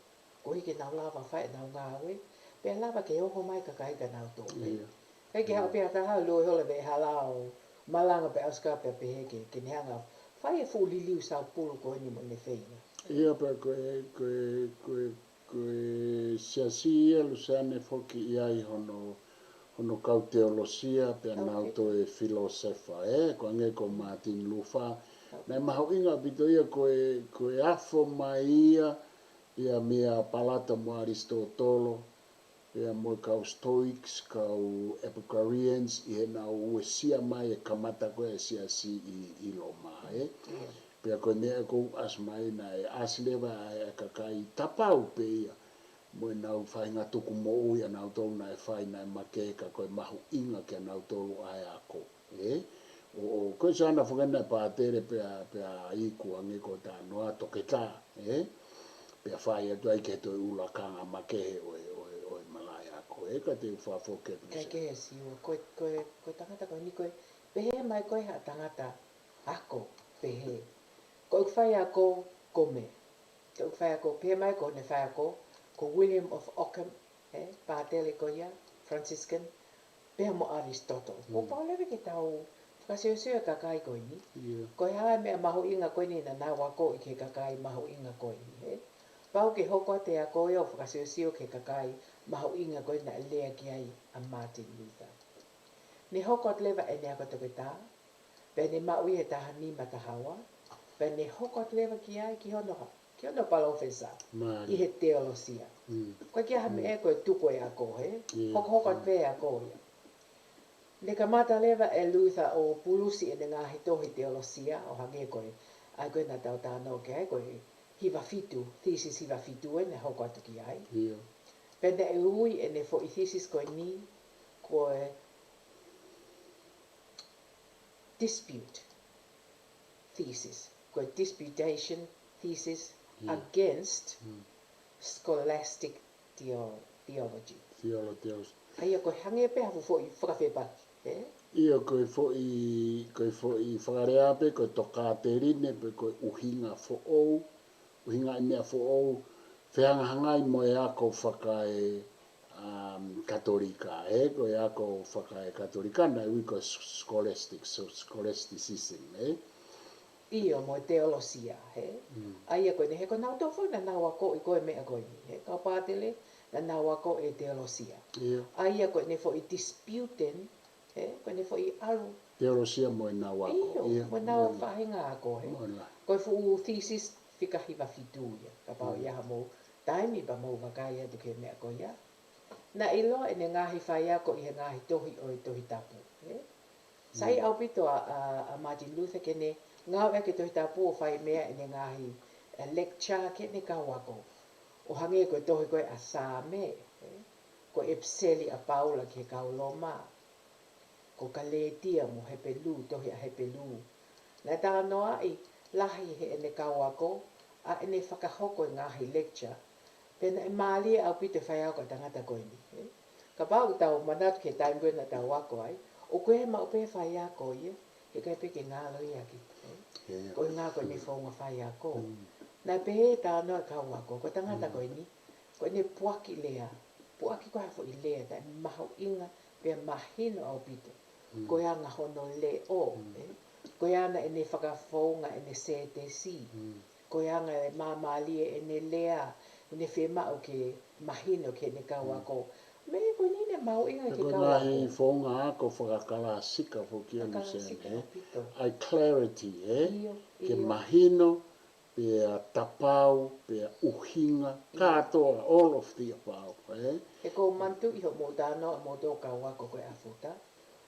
koeʻuhi ke nau lava fai ʻenau ngāue, pea lava ke oho mai e kakai kia nautolu, ē? ʻIo. ʻIkai ke haʻu Mm. pē ha taha ʻo lue holo he veʻehala ʻo malanga pē ʻauskapa pē pehē ke, ke ne hanga ʻo fai e fuʻu liliu saupulu ko eni mo ʻene feinga. ʻIo, pea ko e, ko e, ko e, ko e siasi ia Luseane foki ʻi ai hono, hono kau teolosia pea Kau nau te- toe filōsefa, ē, ko e hangē ko Martin Luther. Kau Naʻe mahuʻinga ʻaupito ia ko e, ko e afo mai ia, ia meia Palata mo ʻAlisitōtolo, pea mo e kau Stoics, kau Epicureans, ʻi heʻenau uesia mai e kamata ko ē e siasi ʻi, ʻi Loma, ē. ʻIo. Pea ko e meʻa ʻoku ʻasi mai naʻe ʻasi leva ʻa e kakai tapau pē ia. Mo ʻenau faʻahinga tuku moʻui ʻanautolu naʻe fai naʻe makehe ka ko e mahuʻinga kia nautolu ʻa e ako. ē? ʻO, ʻo, ko e siana foki ena e pātele pea, pea iku ange ko e talanoa toketā, ē? Pea fai atu ai ke toe ʻulakanga makehe ʻo e, ʻo e, ʻo e malaʻe ako, ē? Ka te u fakafoki atu Kai se. Kehe Siua, ko e, ko e, ko e tangata ko eni ko e, pehē mai ko e ha tangata ako, pehē. Ko e faiako ko me. Ko e faiako, pehē mai ko ʻene faiako, ko William of Ockham, ē, pātele ko ia, Franciscan, pea mo Aristotle. Kuo Mm. pau leva ke tau fakasiosio e kakai ko eni. Ia. Ko e hā e meʻa mahuʻinga ko eni naʻa nau ako ʻi he kakai mahuʻinga ko eni, ē? Pau ke hoko atu e ako ia ʻo fakasiosio ki he kakai mahuʻinga ko eni naʻe lea ki ai ʻa Martin Luther. Ne hoko atu leva ʻene ako toketā, pea ne maʻu ia he taha nima taha ua, pea ne hoko atu leva ki ai ki hono ha, ki hono palōfesa Mālie. ʻI he teolosia. Mm. Ko e kiʻi ha Mm. meʻa ko e tuku e ako, hē? Ia. Hokohoko atu Mm. pē e ako ia. Ne kamata leva ʻe Luther ʻo pulusi ʻene ngaahi tohi teolosia ʻo hangē ko e, ʻa ia ko ē naʻa tau talanoa ki ai, ko e hiva fitu, thesis hiva fitu ē naʻe hoko atu ki ai. Ia. Pea naʻe ui ʻene foʻi thesis ko eni, ko e dispute thesis, ko e disputation thesis Mm. against Mm. scholastic theo-, theology. Theolo-, theology. ʻA ia ko e hangē pē ha fuʻu foʻi fakafepaki, ē? Ia ko e foʻi, ko e foʻi fakalea pē, ko e tokāteline pē, ko e ʻuhinga foʻou, ʻuhinga e meʻa foʻou, fehangahangai mo e ako fakae, um, Katolika, ē? Ko e ako fakae Katolika, naʻe ui ko e s-, scholastic, so scholasticism, ē? ʻIo, mo e teolosia, hē? Mm. ʻA ia ko eni, he ko nautolu foki naʻa nau ako ʻi ko e meʻa ko eni, hē? Kau pātele, naʻa nau ako e teolosia. Ia. ʻA ia ko ʻene foʻi disputen, hē? Ko ʻene foʻi ʻalu. Teolosia mo ʻenau ako. ʻIo, Ia, mo ʻenau mo ʻenau. faʻahinga ako, hē? Mo ʻenau. Ko e fuʻu thesis fika hiva fitu ia, kapau Mm. ʻe ʻi ai hamou taimi pea mou vakai atu ki he meʻa ko ia. Naʻe ʻiloa ʻene ngaahi faiako ʻi he ngaahi tohi ʻo e Tohi Tapu, hē? Sai Mm. ʻaupito ʻa, ʻa, ʻa Martin Luther ke ne ngāueʻaki e Tohi Tapu ʻo fai mei ai ʻene ngaahi, ē, lecture ki heʻene kau ako. ʻO hangē ko e tohi ko ē ʻa Saame, ē, ko e ʻipiseli ʻa Paula ki he kau Loma, ko Kalētia mo Hepelū, tohi ʻa Hepelū. Naʻe talanoaʻi lahi heʻene kau ako ʻa ʻene fakahoko e ngaahi lecture, pea naʻe mālie ʻaupito e faiako ʻa e tangata ko eni, ē. Kapau ʻoku tau manatu ki he taimi ko ē naʻa tau ako ai, ʻoku ʻi ai maʻu pē faiako ia, heʻikai pē ke ngalo ia ki, ē. Ia. Ko e ʻuhinga ko ʻene founga faiako. Mm. Naʻe pehē ʻe he talanoa ʻa e kau ako, ko e tangata Mm. ko eni, ko ʻene puaki lea, puaki ko ha foʻi lea, naʻe mahuʻinga, pea mahino ʻaupito. Mm. Ko e anga hono leʻo, Mm. ē. Ko e anga ʻene fakafounga ʻene sētesi. Mm. Ko e anga e māmālie ʻene lea, ʻene fiemaʻu ke mahino ki heʻene kau Mm. ako. Meʻa ko eni naʻe mahuʻinga Pea ki he ko e kau ngaahi ako. founga ako fakakalāsika foki ia Luseane, Kalāsika ē? ʻaupito. ʻA e clarity, ē? ʻIo, Ke ʻio. mahino, pea tapau, pea ʻuhinga, ʻIo. kātoa, all of the above, ē? He ko u manatuʻi hoʻomou talanoa ʻa moutolu kau ako ko ē ʻafuta.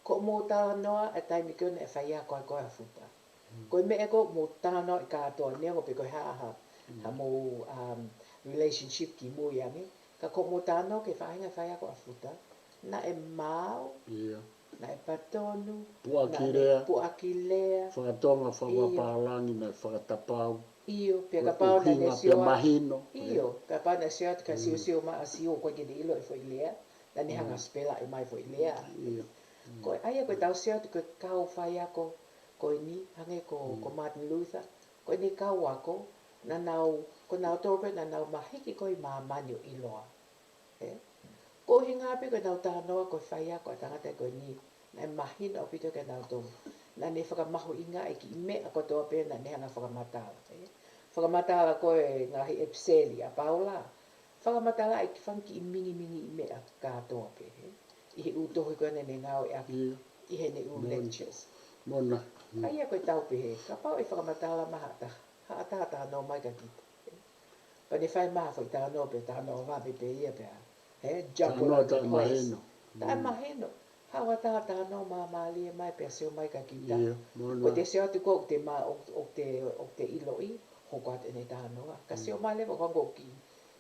Ko hoʻomou talanoa ʻa e taimi ko ē naʻe faiako ai koe ʻafuta. Mm. Ko e meʻa ko ē mou talanoaʻi kātoa neongo pe ko e hā ha, Mm. hamou, um, relationship kimui ange. Ka ko hoʻomou talanoa ki he faʻahinga faiako ʻafuta, naʻe maau, ʻIo. naʻe patonu, Puʻaki naʻe lea. puʻaki lea. Fakatonga, ʻIo. fakapālangi, naʻe fakatapau. ʻIo, pea Ko e kapau naʻa ne ʻuhinga, sio pea atu. mahino, ē? ʻIo, kapau naʻe sio atu ka Mm. siosio mai ʻa Siua ʻoku ʻikai ke ne ʻilo e foʻi lea, naʻa ne hanga Mm. spela ʻi mai foʻi lea. ʻIo. Ko e ʻa ia ko e tau sio atu ko e kau faiako ko eni, hangē ko, Mm. ko Martin Luther, ko ʻene kau ako, naʻa nau, ko nautolu pē naʻa nau mahiki ko ē ʻi māmani ʻo ʻiloa. Ē? Ko e ʻuhinga pē ko ʻenau talanoa ko e faiako ʻa e tangata ko eni, naʻe mahino ʻaupito kia nautolu. Naʻa ne fakamahuʻingaʻi e kiʻi meʻa kotoa pē naʻa ne hanga fakamatala. Ē? Fakamatala ko e ngaahi ʻipiseli ʻa Paula. Fakamatalaʻi e kiʻi fanga kiʻi mingimingiʻi meʻa kātoa pē, ē? ʻI he ʻū tohi ko ē naʻa ne ngāueʻaki, ʻIo. ʻi heʻene ʻū Mo-, lectures. Mona. Mm. ʻA ia ko e tau pehē, kapau ʻe fakamatala mai ha taha, ha taha talanoa mai kia kita. Pea ne fai mai ha foʻi talanoa pea talanoa vave pē ia pea, ē, jump all Talanoa over the place. taʻemahino. Taʻemahino. Mm. Haʻu ha taha talanoa māmālie mai pea sio mai kia kita. ʻIo, mona. Ko ʻete sio atu ko ē ʻoku te ma-, ʻo, ʻoku te, ʻoku te ʻiloʻi, hoko atu ʻene talanoa. Ka sio Mm. mai leva ko ē ʻoku kiʻi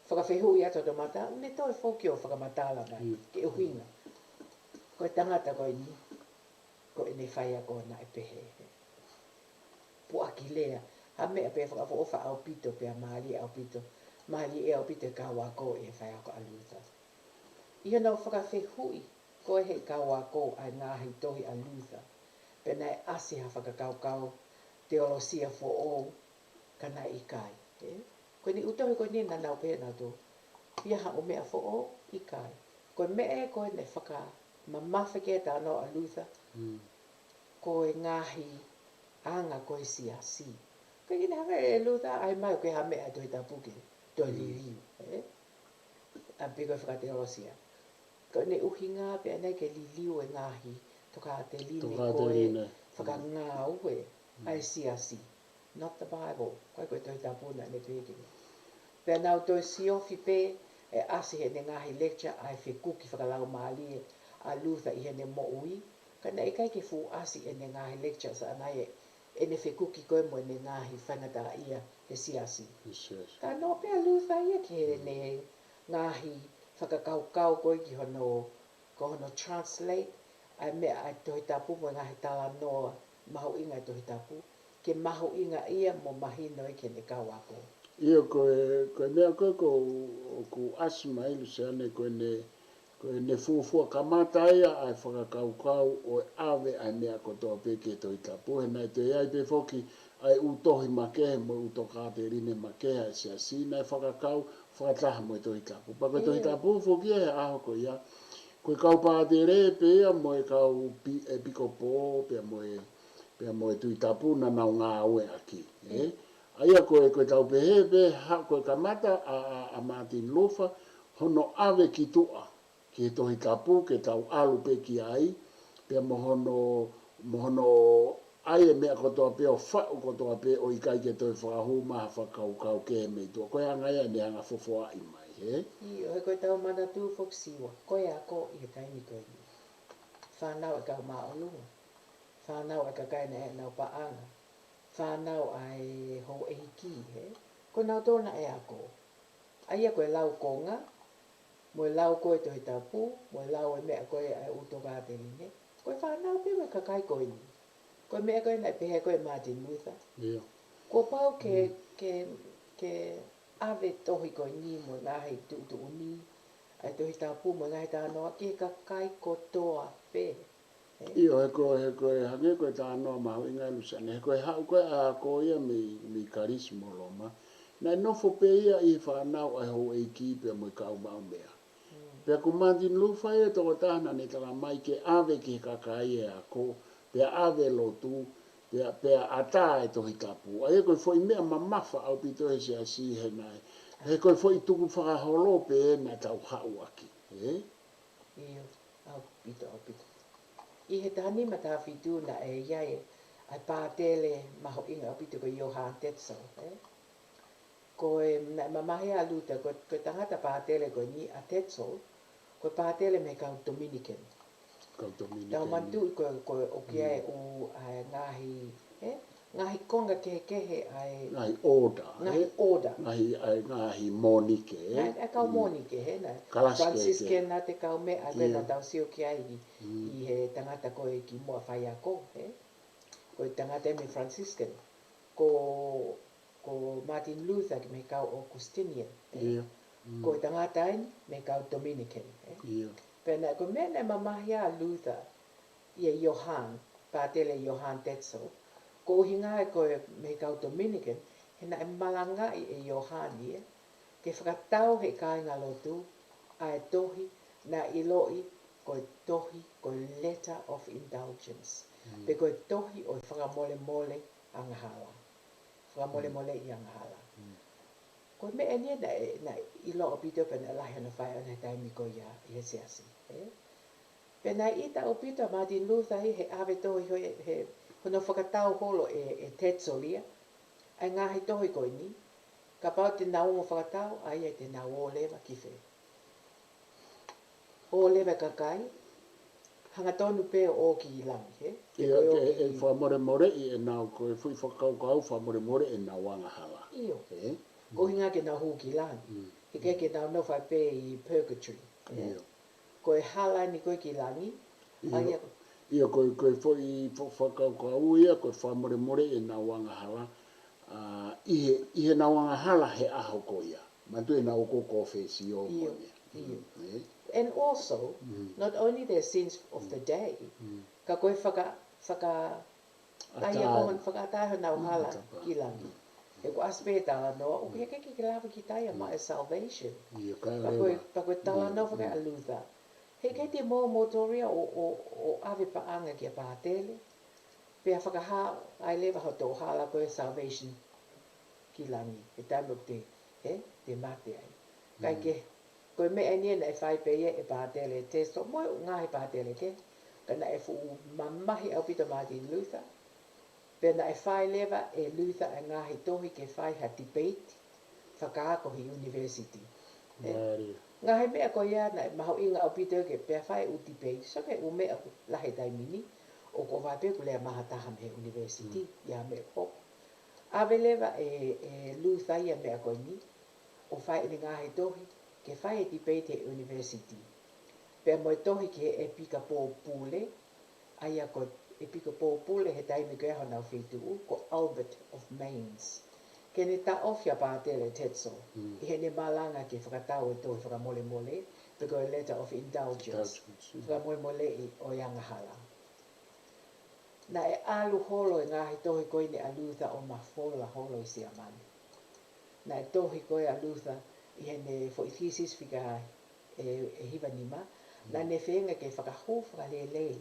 fakafehuʻi atu hoto mata, ne toe foki ʻo fakamatala mai, Mm. ke ʻuhinga. Ko e tangata ko eni. Ko ʻene faiako naʻe pehē. Puʻaki lea, ha meʻa pē fakaʻofoʻofa ʻaupito pea mālie ʻaupito, mālie ʻaupito e kau ako ʻi he faiako ʻa Luther. ʻI hono fakafehuʻi ko ē ʻe he kau ako ʻa e ngaahi tohi ʻa Luther, pe naʻe ʻasi ha fakakaukau teolosia foʻou, ka naʻe ʻikai, ē? Ko eni ʻū tohi ko eni naʻa nau pehē naʻa tau pea ha ʻū meʻa foʻou, ʻikai. Ko e meʻa ē ko ē naʻe fakamamafa ki ai e talanoa ʻa Luther, ko e ngaahi anga ko ē siasi. Ko e ʻikai ke ne hanga ʻe Luther ʻai mai ʻoku ʻi ai ha meʻa ʻi he Tohi Tapu ke toe liliu, ē? ʻA pē ko e fakateolosia. Ko ʻene ʻuhinga pē ʻana ke liliu e ngaahi tokāteline ko ē fakangāue ʻa e siasi. Not the Bible. ʻIkai ko e Tohi Tapu naʻa ne pehē ki ai. Pea nau toe siofi pē ʻe ʻasi heʻene ngaahi lecture ʻa e fekuki fakalaumālie ʻa Luther ʻi heʻene moʻui. Ka naʻe ʻikai ke fuʻu ʻasi ʻene ngaahi lecture ʻana ia ʻene fekuki ko ē mo ʻene ngaahi faingataʻaʻia he siasi. Ka noa pē ʻa Luther ia ki heʻene ngaahi fakakaukau ko ē ki hono, ko hono translate ʻa e meʻa ʻa e Tohi Tapu mo e ngaahi talanoa mahuʻinga ʻa e Tohi Tapu, ke mahuʻingaʻia mo mahino ai ki heʻene kau ako. ʻIo, ko e, ko e meʻa ko ē ʻoku, ʻoku ʻasi mai Luseane ko ʻene, ko ʻene fuofua kamata ia ʻa e fakakaukau ʻo e ʻave ʻa e meʻa kotoa pē ki he Tohi Tapu. He naʻe toe ʻi ai pē foki ʻa e ʻū tohi makehe mo e ʻū tokāteline makehe ʻa e siasi naʻe fakakau fakataha mo e Tohi Tapu. Pea ko e Tohi Tapu foki ia he ʻaho ko ia, ko e kau pātele pē ia mo e kau pi-, ʻepikopō pea mo e, pea mo e Tuʻi Tapu naʻa nau ngāueʻaki, ē? ʻA ia ko e, ko e tau pehē pē, ha, ko e kamata ʻa, ʻa, ʻa Martin Luther hono ʻave ki tuʻa ki he Tohi Tapu ke tau ʻalu pē ki ai, pea mo hono, mo hono ʻai e meʻa kotoa pē ʻo faʻu kotoa pē ʻo ʻikai ke toe fakahū mai ha fakakaukau kehe mei tuʻa. Ko e anga ia ʻene hanga fofoaʻi mai, ē? ʻIo, he ko e tau manatu foki Siua, ko e ako ʻi he taimi ko eni. Fānau ʻa e kau māʻolunga, fānau ʻa e kakai naʻe ʻi ai ʻenau paʻanga, fānau ʻa e houʻeiki, ē? Ko nautolu naʻe ako. ʻA ia ko e lau konga, mo e lau ko ē Tohi Tapu, mo e lau e meʻa ko ē ʻa e ʻū tokāteline, ko e fānau pē mo e kakai ko eni. Ko e meʻa ko ē naʻe pehē ko ē ʻe Martin Luther. Kuo pau ke, ke, ke ʻave tohi ko eni mo e ngaahi tuʻutuʻuni ʻa e Tohi Tapu mo e ngaahi talanoa ki he kakai kotoa pē. ʻIo, he ko, he ko e hangē ko e talanoa mahuʻinga ʻa Luseane, he ko e haʻu ko ē ʻa e ako ia mei, mei Kalisi mo Loma, naʻe nofo pē ia ʻi he fānau ʻa e houʻeiki pea mo e kau maʻu meʻa. Pea ko Martin Luther ia tokotaha naʻa ne talamai ke ʻave ki he kakai e ako, pea ʻave lotu, pea, pea ʻatā e Tohi Tapu. ʻA ia ko e foʻi meʻa mamafa ʻaupito he siasi he naʻe. He ko e foʻi tukufakaholo pē naʻa tau haʻu ʻaki, ē? ʻIo, ʻaupito, ʻaupito. ʻI he taha nima taha fitu naʻe ʻi ai ʻa e pātele mahuʻinga ʻaupito ko Johann Tetzel, ē? Ko e, naʻe mamahi ʻa Luther, ko, ko e tangata pātele ko eni ʻa Tetzel, ko e pātele mei he kau Dominican. Kau Dominican. Tau manatuʻi ko, ko e ʻoku ʻi ai ʻū, ʻa e ngaahi, ē? Ngaahi konga kehekehe ʻa e ngaahi order, ngaahi order. Ngaahi, ʻa e ngaahi mōnike, ē? Ngaahi, ʻa e kau mōnike, ē? Naʻe Kalasi kehekehe. Franciscan ʻa e kau meʻa, ʻa e ko ē naʻa tau sio ki ai ʻi, ʻi he tangata ko ē kimuʻa faiako, ē? Ko e tangata ē mei Franciscan. Ko, ko Martin Luther ki mei he kau Augustinian, ē? Ko e tangata eni mei he kau Dominican, ē? Pea naʻe ko e meʻa naʻe mamahi ai ʻa Luther ʻia Johann, pātele Johann Tetzel, ko e ʻuhinga ē ko e mei he kau Dominican, he naʻe malangaʻi ʻe Johann ia ke fakatau he kāingalotu ʻa e tohi naʻe ʻiloʻi ko e tohi, ko e letter of indulgence. Pe ko e tohi ʻo e fakamolemole angahala. Fakamolemoleʻi angahala. Ko e meʻa eni naʻe, naʻe ʻilo ʻaupito pea naʻe lahi hono fai ʻona he taimi ko ia ʻi he siasi, ē? Pea naʻe ʻita ʻaupito ʻa Martin Luther ʻi he ʻave tohi he, he, hono fakatau holo ʻe, ʻe Tetzel ia ʻa e ngaahi tohi ko eni, kapau te nau ongo fakatau, ʻa ia te nau ō leva ki fē? ʻO leva e kakai, hangatonu pē ʻo ō ki langi, ē? ʻIo, ke, ʻe fakamolemoleʻi ʻenau, ko e foʻi fakakaukau fakamolemoleʻi ʻenau angahala. ʻIo. Ē? Ko e ʻuhinga ke nau hū ki langi. He ʻikai ke nau nofo pē ʻi purgatory, ē? Ko e hala eni ko ē ki langi, ʻa ia ko ʻIo, ko e, ko e foʻi fo-, fakakaukau ia, ko e fakamolemole ʻenau angahala, ʻa, ʻi he, ʻi heʻenau angahala he ʻaho ko ia. Manatuʻi ʻenau ō ko ē confession ʻIo, mo ia. ʻIo. Mm, ē? And also, Mm. not only their sins of the day, Mm. ka ko e faka-, faka-, ʻa ia Ata. ko hon-, fakaʻatā honau Mm, hala tapa. ki langi. He ko e ʻasi pē talanoa, ʻoku Mm. heʻikai ke lava kita ia Mm. maʻu e salvation. ʻIo, ka Pea ko e, leva. pea ko e talanoa Mm, faka mm. ʻa Luther. Heʻikai te mou motori ia ʻo, ʻo, ʻo ʻave paʻanga kia pātele. Pea fakahā ai leva hoto hala ko e salvation ki langi. He taimi ʻoku te, he, te mate ai. Kai Mm. ke, ko e meʻa eni naʻe fai pē ia ʻe pātele Tetzel, mo e ngaahi pātele kehe. Ka naʻe fuʻu mamahi ʻaupito Martin Luther. Pea naʻe fai leva ʻe Luther e ngaahi tohi ke fai ha debate fakaako he university. Ē, Mālie. ngaahi meʻa ko ia naʻe mahuʻinga ʻaupito ke pea fai ʻū debate, so ke ʻū meʻa ʻoku lahi he taimi ni, ʻoku ʻofa pē ʻoku lea mai ha taha mei he university, Mm. ʻi ha meʻa ko. ʻAve leva ʻe, ʻe Luther ia meʻa ko eni, ʻo fai ʻene ngaahi tohi, ke fai e debate he university. Pea mo e tohi ki he ʻEpikopō Pule, ʻa ia ko e ʻEpikopō Pule he taimi ko ia honau feituʻu, ko Albert of Mainz. Ke ne taʻofi ʻa pātele Tetzel, Mm. ʻi heʻene malanga ke fakatau e tohi fakamolemole, pe ko e letter of indulgence, Indulgence, mm. fakamolemoleʻi ʻo e angahala. Naʻe ʻalu holo e ngaahi tohi ko eni ʻa Luther ʻo mafola holo ʻi Siamane. Naʻe tohi ko ē ʻa Luther ʻi heʻene foʻi thesis fika ʻe, ʻe hiva nima, naʻa Mm. ne feinga ke fakahū fakalelei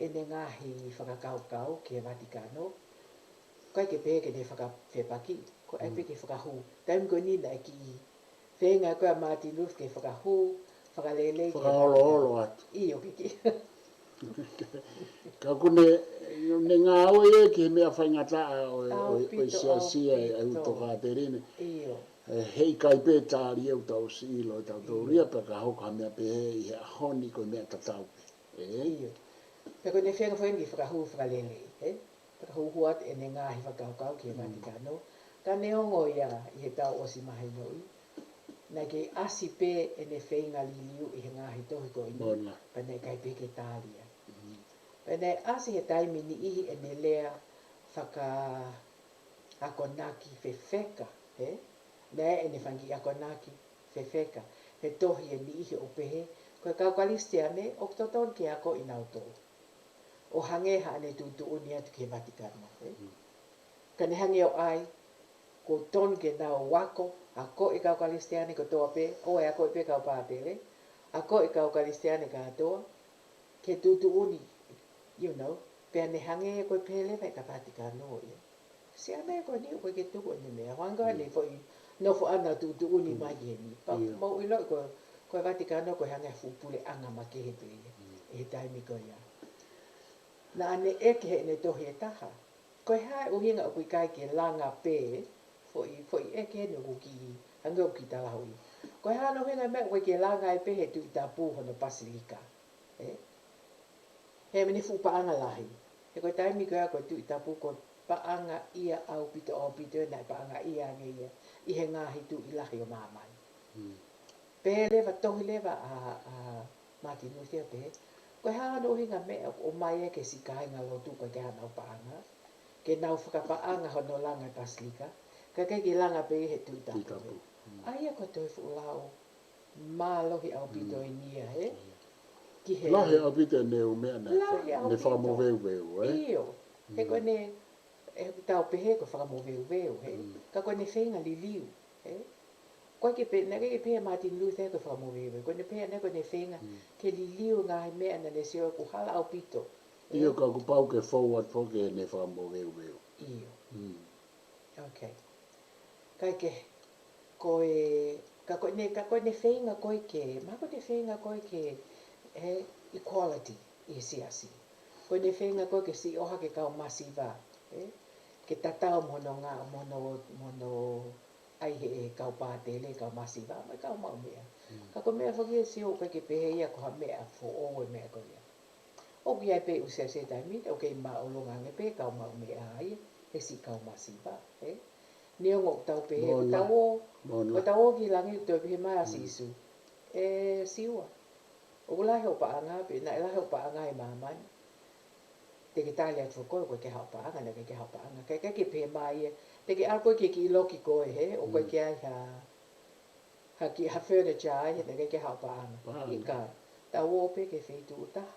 ʻene ngaahi fakakaukau ki he Vatikano, ʻikai ke pehē ke ne fakafepaki, ko e ʻai pē Mm. ke fakahū. Taimi ko eni naʻe kiʻi feinga ko ē ʻa Martin Luther ke fakahū fakalelei ki he Fakaholoholo atu. ʻIo, ke kiʻi. Ka ʻoku ne, ne ngāue ia ki he meʻa faingataʻa ʻo e, ʻo e, ʻo e ʻAupito, siasi ʻa e, ʻa e ʻaupito. tokāteline. ʻIo. Ē, heʻikai pē tali ʻetau siʻi ʻilo ʻetau ʻIo. tōria pea ka hoko ha meʻa pehē ʻi he ʻaho ni ko e meʻa tatau pē. Ē? ʻIo. Pea ko ʻene feinga foki eni ke fakahū fakalelei, ē? Fakahūhū atu ʻene ngaahi fakakaukau ki he Mm. Vatikano. Ka neongo ia ʻi heʻetau ʻosi mahinoʻi, naʻe kei ʻasi pē ʻene feinga liliu ʻi he ngaahi tohi ko eni, Mona. pea naʻe ʻikai pē ke tali ia. Mm. Pea naʻe ʻasi he taimi niʻihi ʻene lea fakaakonaki fefeka, ē? Naʻe ʻene fanga kiʻi akonaki fefeka, he tohi ʻe niʻihi ʻo pehē, ko e kau Kalisitiane, ʻoku totonu ke akoʻi kinautolu. ʻO hangē haʻane tuʻutuʻuni atu ki he Vatikano, ē? Mm. Ka ne hangē ʻo ʻai, ʻoku totonu ke nau ako, akoʻi e kau Kalisitiane kotoa pē, ʻoua ʻe akoʻi pē kau pātele, akoʻi e kau Kalisitiane kātoa, ke tuʻutuʻuni, you know, pea ne hangē ko e pehē leva ʻe he Vatikano ia. Siasi ko eni ʻoku ʻikai ke tuku ʻene meʻa, hangē Mm. ne foʻi nofo ʻana tuʻutuʻuni Mm. mai ki heni. Pea ʻIo. mou ʻilo ko, ko e Vatikano ko e hangē ha fuʻu puleʻanga makehe pē ia, Mm. ʻi he taimi ko ia. Naʻa ne ʻeke heʻene tohi ʻe taha. Ko e hā e ʻuhinga ʻoku ʻikai ke langa pē, foʻi, foʻi ʻeke eni ʻoku kiʻi, hangē ʻoku kiʻi talahoʻi. Ko e hā hono ʻuhinga e meʻa ʻoku ʻikai ke langa ai pē he Tuʻi Tapu hono pasilika. Ē? He mene fuʻu paʻanga lahi. He ko e taimi ko ia ko e Tuʻi Tapu ko e paʻangaʻia ʻaupito ʻaupito ē naʻe paʻangaʻia ange ia ʻi he ngaahi tuʻi lahi ʻo māmani. Mm. Pehē leva, tohi leva ʻa, ʻa Martin Luther pehē, ko e hā hono ʻuhinga e meʻa ʻoku ʻomai ʻe he siʻi kāingalotu ko ē ke nau paʻanga, ke nau fakapaʻanga hono langa e pasilika, kae ʻikai ke langa pē he Tuʻi Tapu. Tuʻi Tapu. Mm. ʻA ia ko e toe fuʻu lao mālohi ʻaupito Mm. eni ia, ē? Ki he Lahi ʻaupito ʻene ʻū meʻa naʻe Lahi fa-, ne ʻaupito. fakamoveuveu, ē? ʻIo. He ko Mm. ʻene, ʻe tau pehē ko e fakamoveuveu, ē? Mm. Ka ko ʻene feinga liliu, ē? ʻIkai ke pehē, naʻe ʻikai ke pehē ʻe Martin Luther ko e fakamoveuveu. Ko ʻene pehē ʻana ko ʻene feinga Mm. ke liliu e ngaahi meʻa naʻa ne sio ʻoku hala ʻaupito, ē? ʻIo, ka kuo pau ke fou atu foki ʻene fakamoveuveu. ʻIo. Mm. Okay. Kae kehe, ko e, ka ko ʻene, ka ko ʻene feinga ko ē ke, mahalo ko ʻene feinga ko ē ke, ē, equality ʻi he siasi. Ko ʻene feinga ko ē ke siʻi ʻohake e kau masiva, ē, ke tatau mo hono nga-, mo hono, mo hono ʻai ʻe he kau pātele, kau masiva, mo e kau maʻu meʻa. Mm. Ka ko e meʻa foki ʻe sio ʻoku ʻikai ke pehē ia ko ha meʻa foʻou e meʻa ko ia. ʻOku ʻi ai pē ʻū siasi he taimi ni, ʻoku kei māʻolunga ange pē kau maʻu meʻa ia, he siʻi kau masiva, ē? Neongo ʻoku tau pehē, ʻoku Mona. tau ō, Mona. ʻoku tau ō ki langi ʻoku toe pehē mai ʻa Mm. Sīsū. ʻE Siua. ʻOku lahi hoʻo paʻanga pē, naʻe lahi hoʻo paʻanga ʻi māmani. Te ke tali atu foki koe, ʻoku ʻikai ke haʻu paʻanga, naʻe ʻikai ke haʻu paʻanga. Ka ʻikai ke pehē mai ia, te ke ʻalu koe ke kiʻi loki koe, he, ʻoku ʻikai ke ai ha, ha kiʻi, ha furniture ai, he naʻe ʻikai ke haʻu paʻanga. ʻIkai, tau ō pē ki he feituʻu ʻe taha.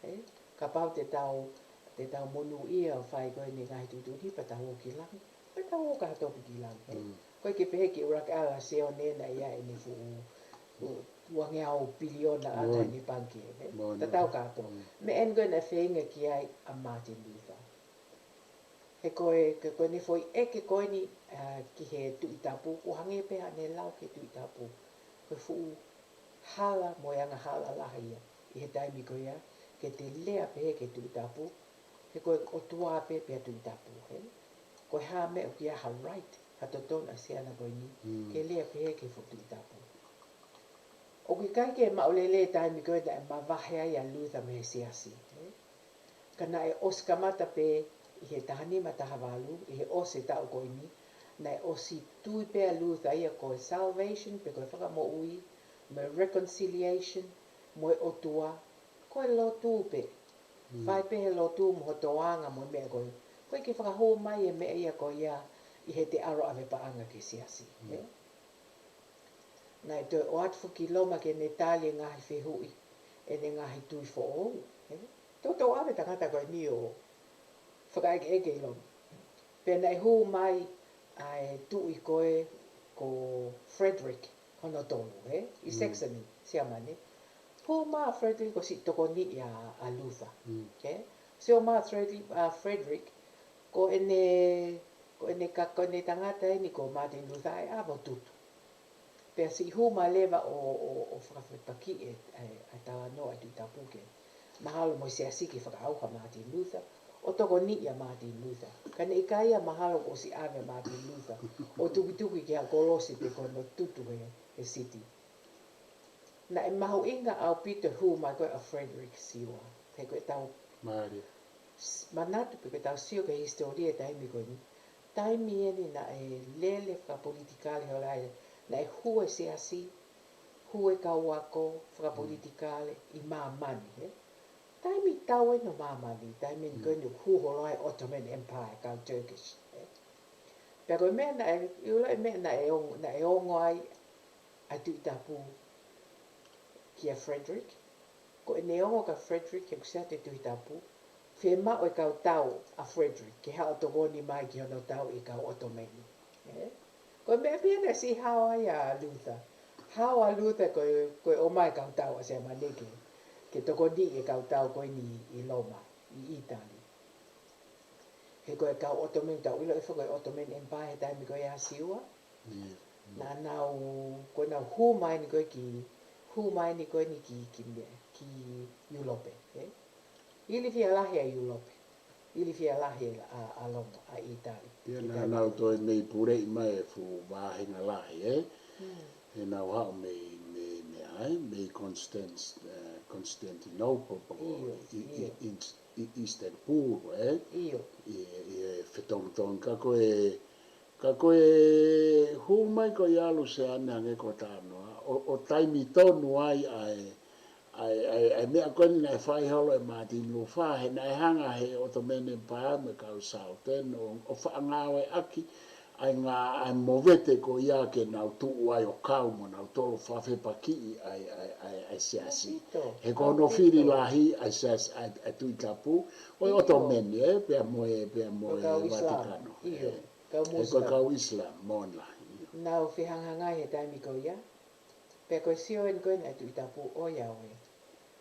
He, kapau te tau, te tau monūʻia ʻo fai ko eni e ngaahi tuʻutuʻuni, pea tau ō ki langi. Pea tau ō ki ha topi ki langi, he. ʻOku ʻikai ke pehē ke ʻuluaki ʻalu ʻa Sione naʻe ʻi ai ʻene fuʻu, u-, uangeau piliona ʻata ʻene pangikē, he. Tatau kātoa. Meʻa eni ko ē naʻe feinga ki ai ʻa Martin Luther. He ko e, ko e, ko ʻene foʻi ʻeke ko eni, ā, ki he Tuʻi Tapu, ʻoku hangē pē haʻane lau ki he Tuʻi Tapu. Ko e fuʻu hala mo e angahala lahi ia ʻi he taimi ko ia, ke te lea pehē ki he Tuʻi Tapu, he ko e ʻOtua pē pea Tuʻi Tapu, he? Ko e hā meʻa ʻoku ʻi ai ha right, ha totonu ʻa e siana ko eni, ke lea pehē ki he fuʻu Tuʻi Tapu. ʻOku ʻikai ke maʻu lelei e taimi ko ē naʻe mavahe ai ʻa Luther mei he siasi, he? Ka naʻe ʻosi kamata pē ʻi he taha nima taha valu, ʻi he ʻosi e taʻu ko eni, naʻe ʻosi tui pē ʻa Luther ia ko e salvation pe ko e fakamoʻui, mo e reconciliation, mo e ʻOtua, ko e lotu pē. Fai pē he lotu mo ho toʻanga mo e meʻa ko ē. ʻOku ʻikai ke fakahū mai e meʻa ia ko ia ʻi heʻete ʻalu ʻave paʻanga ki he siasi, he? Naʻe toe ʻoatu foki ki Loma ke ne tali e ngaahi fehuʻi ʻene ngaahi tui foʻou, he? Toutou ʻave tangata ko eni ʻo fakaʻekeʻeke ʻi Loma. Pea naʻe hū mai ʻa e tuʻi ko ē ko Frederick hono tolu, he? ʻI Saxony, Siamane. Hū mai ʻa Frederick ko e siʻi tokoniʻi ʻa, ʻa Luther, he? Sio mai ʻa Frederick, ʻa Frederick, ko ʻene, ko ʻene ka, ko ʻene tangata eni ko Martin Luther ʻe ʻave ʻo tutu. Pea siʻi hū mai leva ʻo, ʻo, ʻo fakafepakiʻi e, e, e talanoa ʻa e Tuʻi Tapu ke mahalo mo e siasi ke fakaʻauha ʻa Martin Luther, ʻo tokoniʻi ʻa Martin Luther. Ka naʻe ʻikai ia mahalo kuo ʻosi ʻave ʻa Martin Luther ʻo tukituki ki ha kolosi pe ko hono tutu he, he siti. Naʻe mahuʻinga ʻaupito e hū mai ko ē ʻa Frederick Siua. He ko ʻetau s-, manatu pe ko ʻetau sio ki he hisitōlia e taimi ko eni. Taimi eni naʻe lele fakapolitikale holo ai, naʻe hū e siasi, hū e kau ako fakapolitikale ʻi māmani, he? Taimi tau eni ʻo māmani, taimi eni ko eni ʻoku hū holo ai Ottoman Empire, kau Turkish, he? Pea ko e meʻa naʻe, ʻiloʻi e meʻa naʻe ong-, naʻe ongo ai ʻa e Tuʻi Tapu kia Frederick. Ko ʻene ongo kia Frederick, he ʻoku ʻasi atu e Tuʻi Tapu, fiemaʻu e kau tau ʻa Frederick ke haʻu ʻo tokoni mai ki hono tauʻi e kau ʻOtomeni. He? Ko e meʻa pē ia naʻe siʻi hao ai ʻa Luther. Hao ʻa Luther ko e, ko e ʻomai e kau tau ʻa Siamane ke, ke tokoniʻi e kau tau ko eni ʻi Loma, ʻi ʻĪtali. He ko e kau ʻOtomeni, tau ʻiloʻi foki ko e Ottoman Empire he taimi ko ia ʻa Siua. Naʻa nau, ko ʻenau hū mai eni ko ē ki, hū mai eni ko eni ki, ki meʻa, ki ʻIulope, he? Ilifia lahi ʻa ʻIulope. Ilifia lahi ʻa, ʻa Loma, ʻa ʻĪtali. Pea naʻa nau toe mei puleʻi mai e fuʻu vāhenga lahi, he? He nau haʻu mei, mei, mei ai, mei Constance, eh, Constantinople, pe ko ʻIo, ʻi, ʻi, ʻio. ʻi, ʻi Istanbul, he? ʻIo. ʻI, ʻi he fetomutomu, ka ko e, ka ko e hū mai ko ia ʻa Luseane hangē ko e talanoa, ʻo, ʻo taimi tonu ai ʻa e, ʻa e, ʻa e, ʻa e meʻa ko eni naʻe fai holo ʻe Martin Luther, he naʻe hanga he Ottoman Empire mo e kau Sultan ʻo, ʻo faʻa ngāueʻaki ʻa e ngā, ʻa e movete ko ia ke nau tuʻu ai ʻo kau mo nau tolo fakafepakiʻi ʻa e, ʻa e, ʻa e, ʻa e siasi. He ko hono fili lahi ʻa e siasi, ʻa e, ʻa e Tuʻi Tapu, ʻo e Ottoman, he, pea mo e, pea mo e Vatikano. ʻIo, kau Muslim. He ko e kau Islam, mo na. Nau fehangahangai he taimi ko ia. Pea ko e sio eni ko ē ʻa e Tuʻi Tapu, ʻoiauē.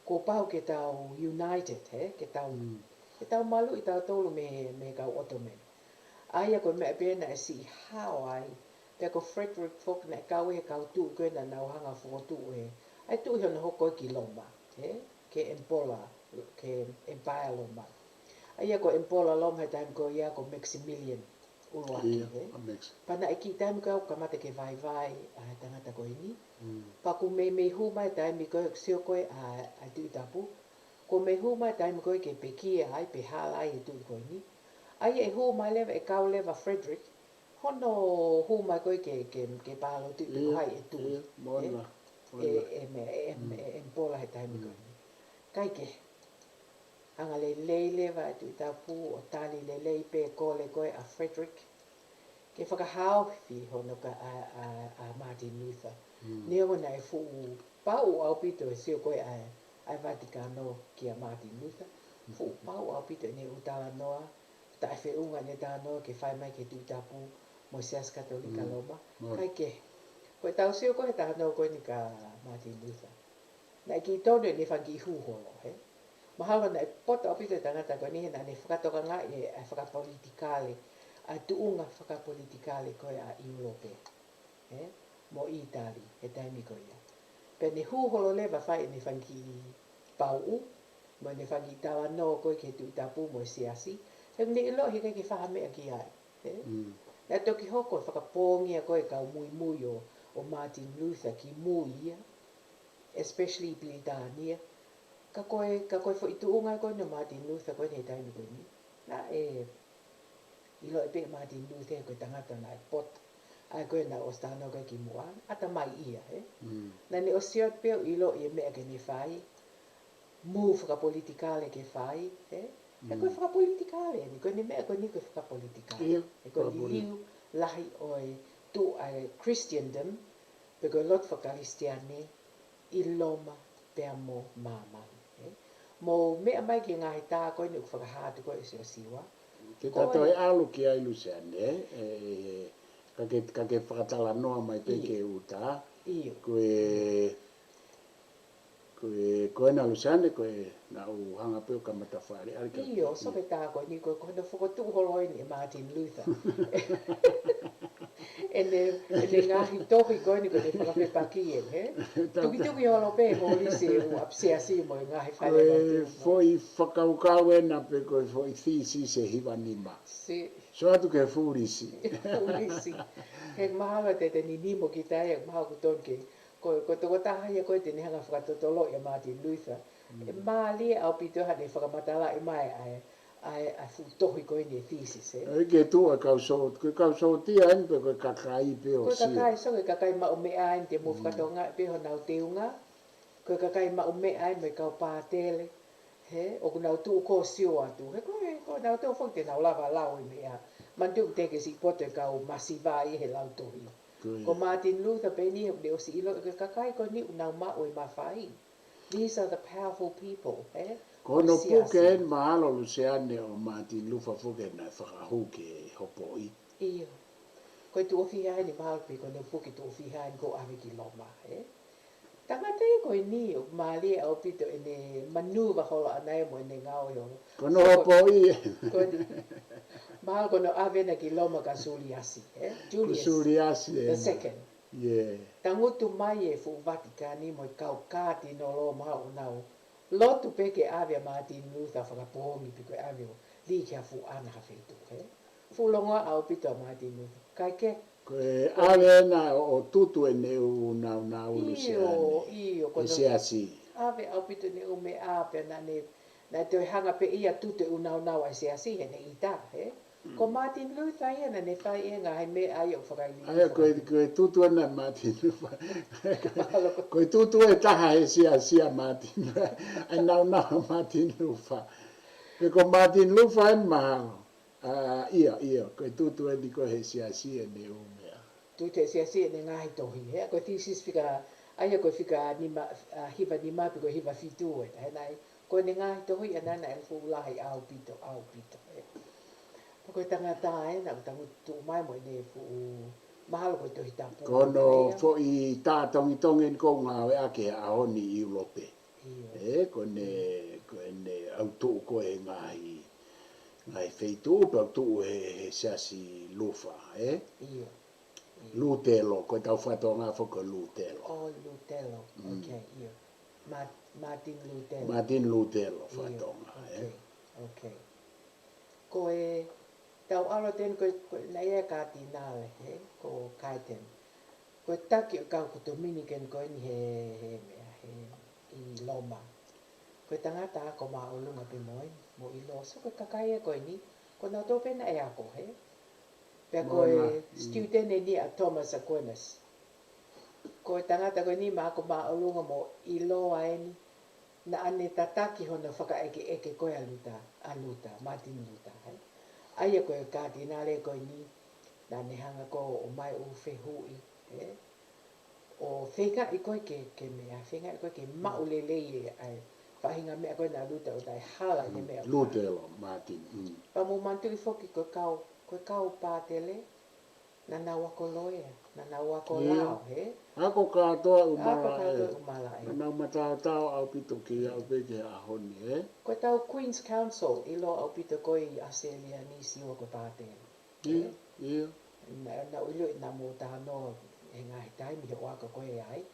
Kuo pau ke tau united, he? Ke tau, ke tau maluʻi tautolu mei he, mei he kau Ottoman. ʻA ia ko e meʻa pē naʻe siʻi hao ai. Pea ko Frederick foki naʻe kau he kau tuʻi ko ē naʻa nau hanga ʻo fokotuʻu e, ʻa e tuʻi hono hoko ki Loma, he? Ki he Emperor, ki he Empire Loma. ʻA ia ko e Emperor Loma he taimi ko ia ko Maximilian ʻUluaki, he? Pea naʻe kiʻi taimi ko ē ʻoku kamata ke vaivai ʻa e tangata ko eni. Pea kuo meimei hū mai taimi ko ē, sio ko ē ʻa, ʻa e Tuʻi Tapu. Kuo mei hū mai taimi ko ē ke pekia ai, pe hala ai e tuʻi ko eni. ʻA ia ʻe hū mai leva, ʻe kau leva Frederick, hono hū mai ko ē ke, ke, ke pālotuʻi pe ko hai e tuʻi. ʻE, ʻe, ʻe, ʻe Emperor he taimi ko eni. Kae kehe. anga lelei leva e Tuʻi Tapu ʻo tali lelei pē kole ko ē ʻa Frederick ke fakahaofi hono ka ʻa, ʻa, ʻa Martin Luther. Neongo naʻe fuʻu pau ʻaupito e sio ko ē ʻa, ʻa Vatikano kia Martin Luther. Fuʻu pau ʻaupito ʻene ʻū talanoa, taʻefeʻunga ʻene talanoa ke fai mai ki he Tuʻi Tapu mo e Siasi Katolika Loma. Kae kehe, ko ʻetau sio ko ē he talanoa ko eni kia Martin Luther, naʻe kiʻi tonu ʻene fanga kiʻi hū holo, he? Mahalo naʻe poto ʻaupito e tangata ko eni he naʻa ne fakatokangaʻi e, e fakapolitikale, ʻa e tuʻunga fakapolitikale ko ē ʻa ʻIulope, he? Mo ʻItali, he taimi ko ia. Pea ne hū holo leva fai ʻene fanga kiʻi pauʻu, mo ʻene fanga kiʻi talanoa ko ē ki he Tuʻi Tapu mo e Siasi, he naʻa ne ʻiloʻi he ʻikai ke fai ha meʻa ki ai, he? Naʻe toki hoko e fakapoongi ia ko ē kau muimui ʻo, ʻo Martin Luther ki mui ia, especially Pilitānia. Ka ko e, ka ko e foʻi tuʻunga ko eni ʻo Martin Luther ko eni he taimi ko eni, naʻe ʻiloʻi pē ʻe Martin Luther ko e tangata naʻe poto. ʻA ia ko ē naʻe ʻosi talanoa ko ē kimuʻa, ʻatamai ia, he? Naʻa ne ʻosi ʻoatu pē ʻo ʻiloʻi e meʻa ke ne fai, move fakapolitikale ke fai, he? He ko e fakapolitikale eni, ko eni meʻa ko eni ko e fakapolitikale. He ko e liliu lahi ʻo e tuʻu ʻa e Christendom, pe ko e lotu fakakalisitiane, ʻi Loma pea mo māmani, he? Mou meʻa mai ki he ngaahi tā ko eni ʻoku fakahā atu ko ē ʻe Siosiua. Ke ta toe ʻalu ki ai Luseane, he? ʻE, ʻe, ka ke, ka ke fakatalanoa mai pē ki he ʻū tā. Ko e, ko e, ko ena Luseane, ko e naʻa ku hanga pē ʻo kamata fale, ʻali ka. ʻIo, sio ki he tā ko eni ko, ko hono fokotuʻu holo eni ʻe Martin Luther ʻene, ʻene ngaahi tohi ko eni ko ʻene fakafepaki eni, he? Tukituki holo pē he holisi ʻa e ʻū ʻapisiasi mo e ngaahi fale lotu. Foʻi fakakaukau ena pe ko e foʻi thesis ʻe hiva nima. Sio atu ki he fuʻu lisi. Fuʻu lisi. He mahalo te te ninimo ki tai, mahalo ʻoku tonu ke, ko, ko e tokotaha ia ko ē te ne hanga fakatotoloʻi ʻa Martin Luther. ʻE mālie ʻaupito haʻane fakamatalaʻi mai ʻa e, ʻa e, ʻa e fuʻu tohi ko eni e thesis, he? ʻE ke tuʻu ʻa e kau sō-, ko e kau sōtia eni pe ko e kakai pē ʻo Sio. Ko e kakai, sio ki he kakai maʻu meʻa eni te mou fakatokangaʻi pē honau teunga. Ko e kakai maʻu meʻa eni mo e kau pātele, he? ʻOku nau tuʻu ko ē ʻo sio atu. He ko e, ko nautolu foki te nau lava lau e meʻa. Manatuʻi ʻoku teʻeki siʻi poto e kau masiva ia he lautohi. Ko Martin Luther pē eni he ʻoku ne ʻosi ʻiloʻi ko e kakai ko eni ʻoku nau maʻu e mafai. These are the powerful people, he? Ko hono puke eni mahalo Luseane ʻo Martin Luther foki naʻe fakahū ki he hopoʻi. ʻIo. Ko e tuʻo fiha eni mahalo pē ko hono puke tuʻo fiha eni ko ʻene ʻave ki Loma, he? Tangata ia ko eni ʻoku mālie ʻaupito ʻene manuva holo ʻana ia mo ʻene ngāue holo. Ko hono hopoʻi. Ko eni. Mahalo ko hono ʻave ena ki Loma kia Suliasi, he? Ko Julius Suliasi the ena. Second. Tangutu mai e fuʻu Vatikani mo e kau kātinolo mahalo ʻoku nau lotu pē ke ʻave ʻa Martin Luther fakapoongi pe ko e ʻave ʻo lī ki ha fuʻu ʻana ha feituʻu, he? Fuʻu longoaʻa ʻaupito ʻa Martin Luther. Kae kehe, ko e ʻave ena ʻo, ʻo tutu ʻene ʻū nāunau Luseane. ʻIo, ʻio, ko e siasi. ʻAve ʻaupito ʻene ʻū meʻa pea naʻa ne, naʻe toe hanga pē ia ʻo tutu e ʻū nāunau ʻa e siasi heʻene ʻita, he? Ko Martin Luther ia naʻa ne fai e ngaahi meʻa ia ʻoku fakaʻilifia. ʻA ia, ko e, ko e tutu ena ʻa Martin Luther. Ko e tutu ʻe taha he siasi ʻa Martin Luther. ʻA e nāunau ʻa Martin Luther. Pe ko Martin Luther eni mahalo. ʻA, ʻio, ʻio, ko e tutu eni ko ē he siasi ʻene ʻū meʻa. Tutu he siasi ʻene ngaahi tohi, he? Ko e thesis fika, ʻa ia ko e fika nima, ʻa, hiva nima pe ko e hiva fitu ē, he naʻe, ko ʻene ngaahi tohi ʻana naʻe fuʻu lahi ʻaupito, ʻaupito, he? Pea ko e tangata ē naʻa ku tangutu mai mo ʻene fuʻu, mahalo ko e Tohi Tapu. Ko hono foʻi tā tongitongi eni ʻoku ngāueʻaki he ʻaho ni ʻi ʻIulope. ʻIo. Ē, ko ʻene, ko ʻene ʻautuʻu ko ē he ngaahi, ngaahi feituʻu, pea ʻautuʻu he, he siasi Lufa, ē? ʻIo. ʻIo. Lutelo, ko e tau faka-Tonga foki ko Lutelo. ʻO Lutelo, okay, ʻio. Ma-, Martin Lutelo. Martin Lutelo, ʻio, faka-Tonga, ē? Okay, okay. Ko e tau ʻalu atu eni ko e, ko e naʻe ʻi ai e kātinale, ē, ko Guyton. Ko e taki ʻo e kau ko e Dominican ko eni he, he meʻa, he, ʻi Loma. Ko e tangata ako māʻolunga pē mo eni, mo ʻiloa. So ko e kakai ē ko eni, ko nautolu pē naʻe ako, he? Pea ko e student eni ʻa Thomas Aquinas. Ko e tangata ko eni naʻe ako māʻolunga mo ʻiloa eni. Naʻa ne tataki hono fakaʻekeʻeke ko ē ʻa Luta, ʻa Luta, Martin Luther, ē. ʻA ia ko e Katinale ko eni, naʻa ne hanga ko ē ʻo ʻomai ʻū fehuʻi, ē. ʻO feingaʻi ko ē ke, ke meʻa, feingaʻi ko ē ke maʻu lelei ʻa e faʻahinga meʻa ko ē naʻa Luta ʻo taʻehala ʻene meʻa. Luther, Martin. Pea mou manatuʻi foki ko e kau, ko e kau pātele, naʻa nau ako loea, naʻa nau ako lao, hē? Ako kātoa ʻū malaʻe. Ako kātoa ʻū malaʻe. Naʻa nau mataotao ʻaupito ki ai pē ki he ʻaho ni, hē? Ko e tau Queen's Counsel ʻiloa ʻaupito ko ē ʻi ʻAositelēlia ni, Siua, ko e pātele. ʻIo, ʻio. Naʻa, naʻa ku ʻiloʻi naʻa mou talanoa he ngaahi taimi he ʻoaka ko ē ai.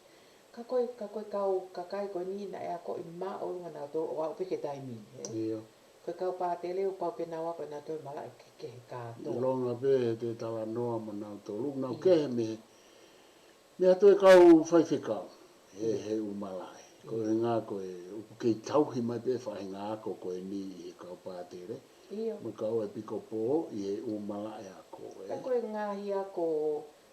Ka ko e, ka ko e kau kakai ko eni naʻe akoʻi māʻolunga nautolu ʻo aʻu pē ki he taimi ni, hē? ʻIo. Ko e kau pātele ʻoku pau pē naʻa nau ako nautolu e malaʻe kehekehe kātoa. ʻIlonga pē he te talanoa mo nautolu, nau kehe mei he, mei he toe kau faifekau he, he ʻū malaʻe. Ko e ngaahi ko ē, ʻoku kei tauhi mai pē faʻahinga ako ko eni ʻi he kau pātele. ʻIo. Mo e kau ʻepikopō ʻi he ʻū malaʻe ako, ē. Ka ko e ngaahi ako,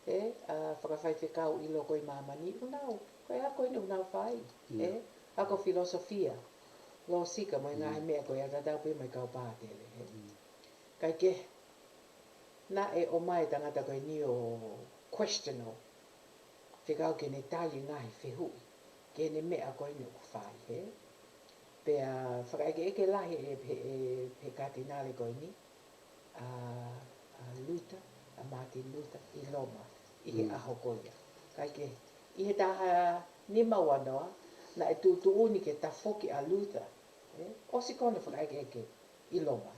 ē, ʻa fakafaifekau ʻi loto ʻi māmani, ʻoku nau, ko e ako eni ʻoku nau fai, ē. Ako filosofia, lōsika mo e ngaahi meʻa ko ia tatau pē mo e kau pātele, ē. Kae kehe, naʻe ʻomai e tangata ko eni ʻo question ʻo fekau ke ne tali e ngaahi fehuʻi ki heʻene meʻa ko eni ʻoku fai, hē. Pea fakaʻekeʻeke lahi ʻe he, he, he Katinale ko eni, ʻa, ʻa Luther, ʻa Martin Luther ʻi Loma, ʻi he ʻaho ko ia. Kae kehe, ʻi he taha nima ua noa, naʻe tuʻutuʻuni ke tafoki ʻa Luther, ē, ʻosi ko hono fakaʻekeʻeke ʻi Loma.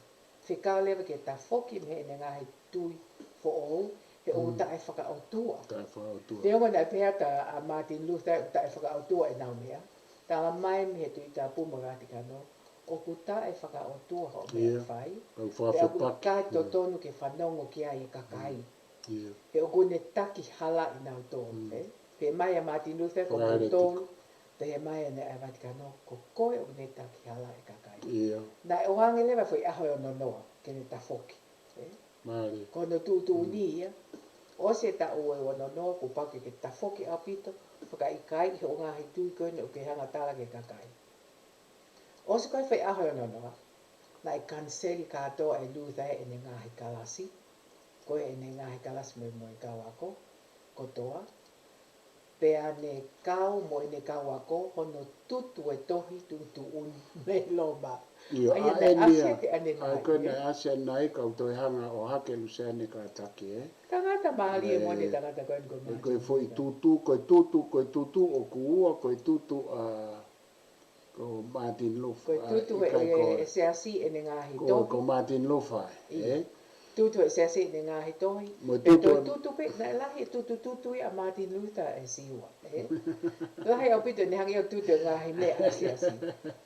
Fekau leva ke tafoki mei heʻene ngaahi tui foʻou, he ʻoku taʻefakaʻotua. Taʻefakaʻotua. Neongo naʻe pehē atu ʻa Martin Luther ʻoku taʻefakaʻotua ʻenau meʻa, tala mai mei he Tuʻi Tapu mo e Vatikano, ʻoku taʻefakaʻotua hoʻo meʻa ʻoku fai. Pea ʻoku ʻikai totonu ke fanongo ki ai e kakai. He ʻoku ne taki halaʻi nautolu, ē? Pehē mai ʻa Martin Luther ko moutolu, pehē mai ʻe he Vatikano ko koe ʻoku ne taki halaʻi e kakai. Naʻe ʻoange leva e foʻi ʻaho ʻe ono noa ke ne tafoki, ē? Ko hono tuʻutuʻuni ia, ʻosi e taʻu ʻe ono noa, kuo pau ke ke tafoki ʻaupito, fakaʻikaiʻi hoʻo ngaahi tui ko eni ʻoku ke hanga tala ki he kakai. ʻOsi ko e foʻi ʻaho ʻe ono noa, naʻe kaniseli kātoa ʻe Luther ʻene ngaahi kalasi, ko ʻene ngaahi kalasi mo e, mo e kau ako kotoa, pea ne kau mo ʻene kau ako hono tutu e tohi tuʻutuʻuni mei Loma. ʻIo, ʻa ia naʻe ʻasi ʻanenai, ʻa ia ko ē naʻe ʻasi ʻanenai, kau toe hanga ʻo ʻohake ʻe Luseane Kātaki, ē? Tangata mālie moʻoni e tangata ko eni ko Martin Luther. Ko e foʻi tutu, ko e tutu, ko e tutu ʻoku ua, ko e tutu ʻa ko Martin Luther, ko e tutu ʻe he Siasi ʻene ngaahi tohi. Ko Martin Luther, ē? Tutu ʻe he Siasi ʻene ngaahi tohi. Mo e tutu ʻe he tutu pē, naʻe lahi e tutu, tutu ia ʻa Martin Luther, ē, Siua, ē? Lahi ʻaupito ʻene hangē ʻo tutu e ngaahi meʻa ʻa e Siasi.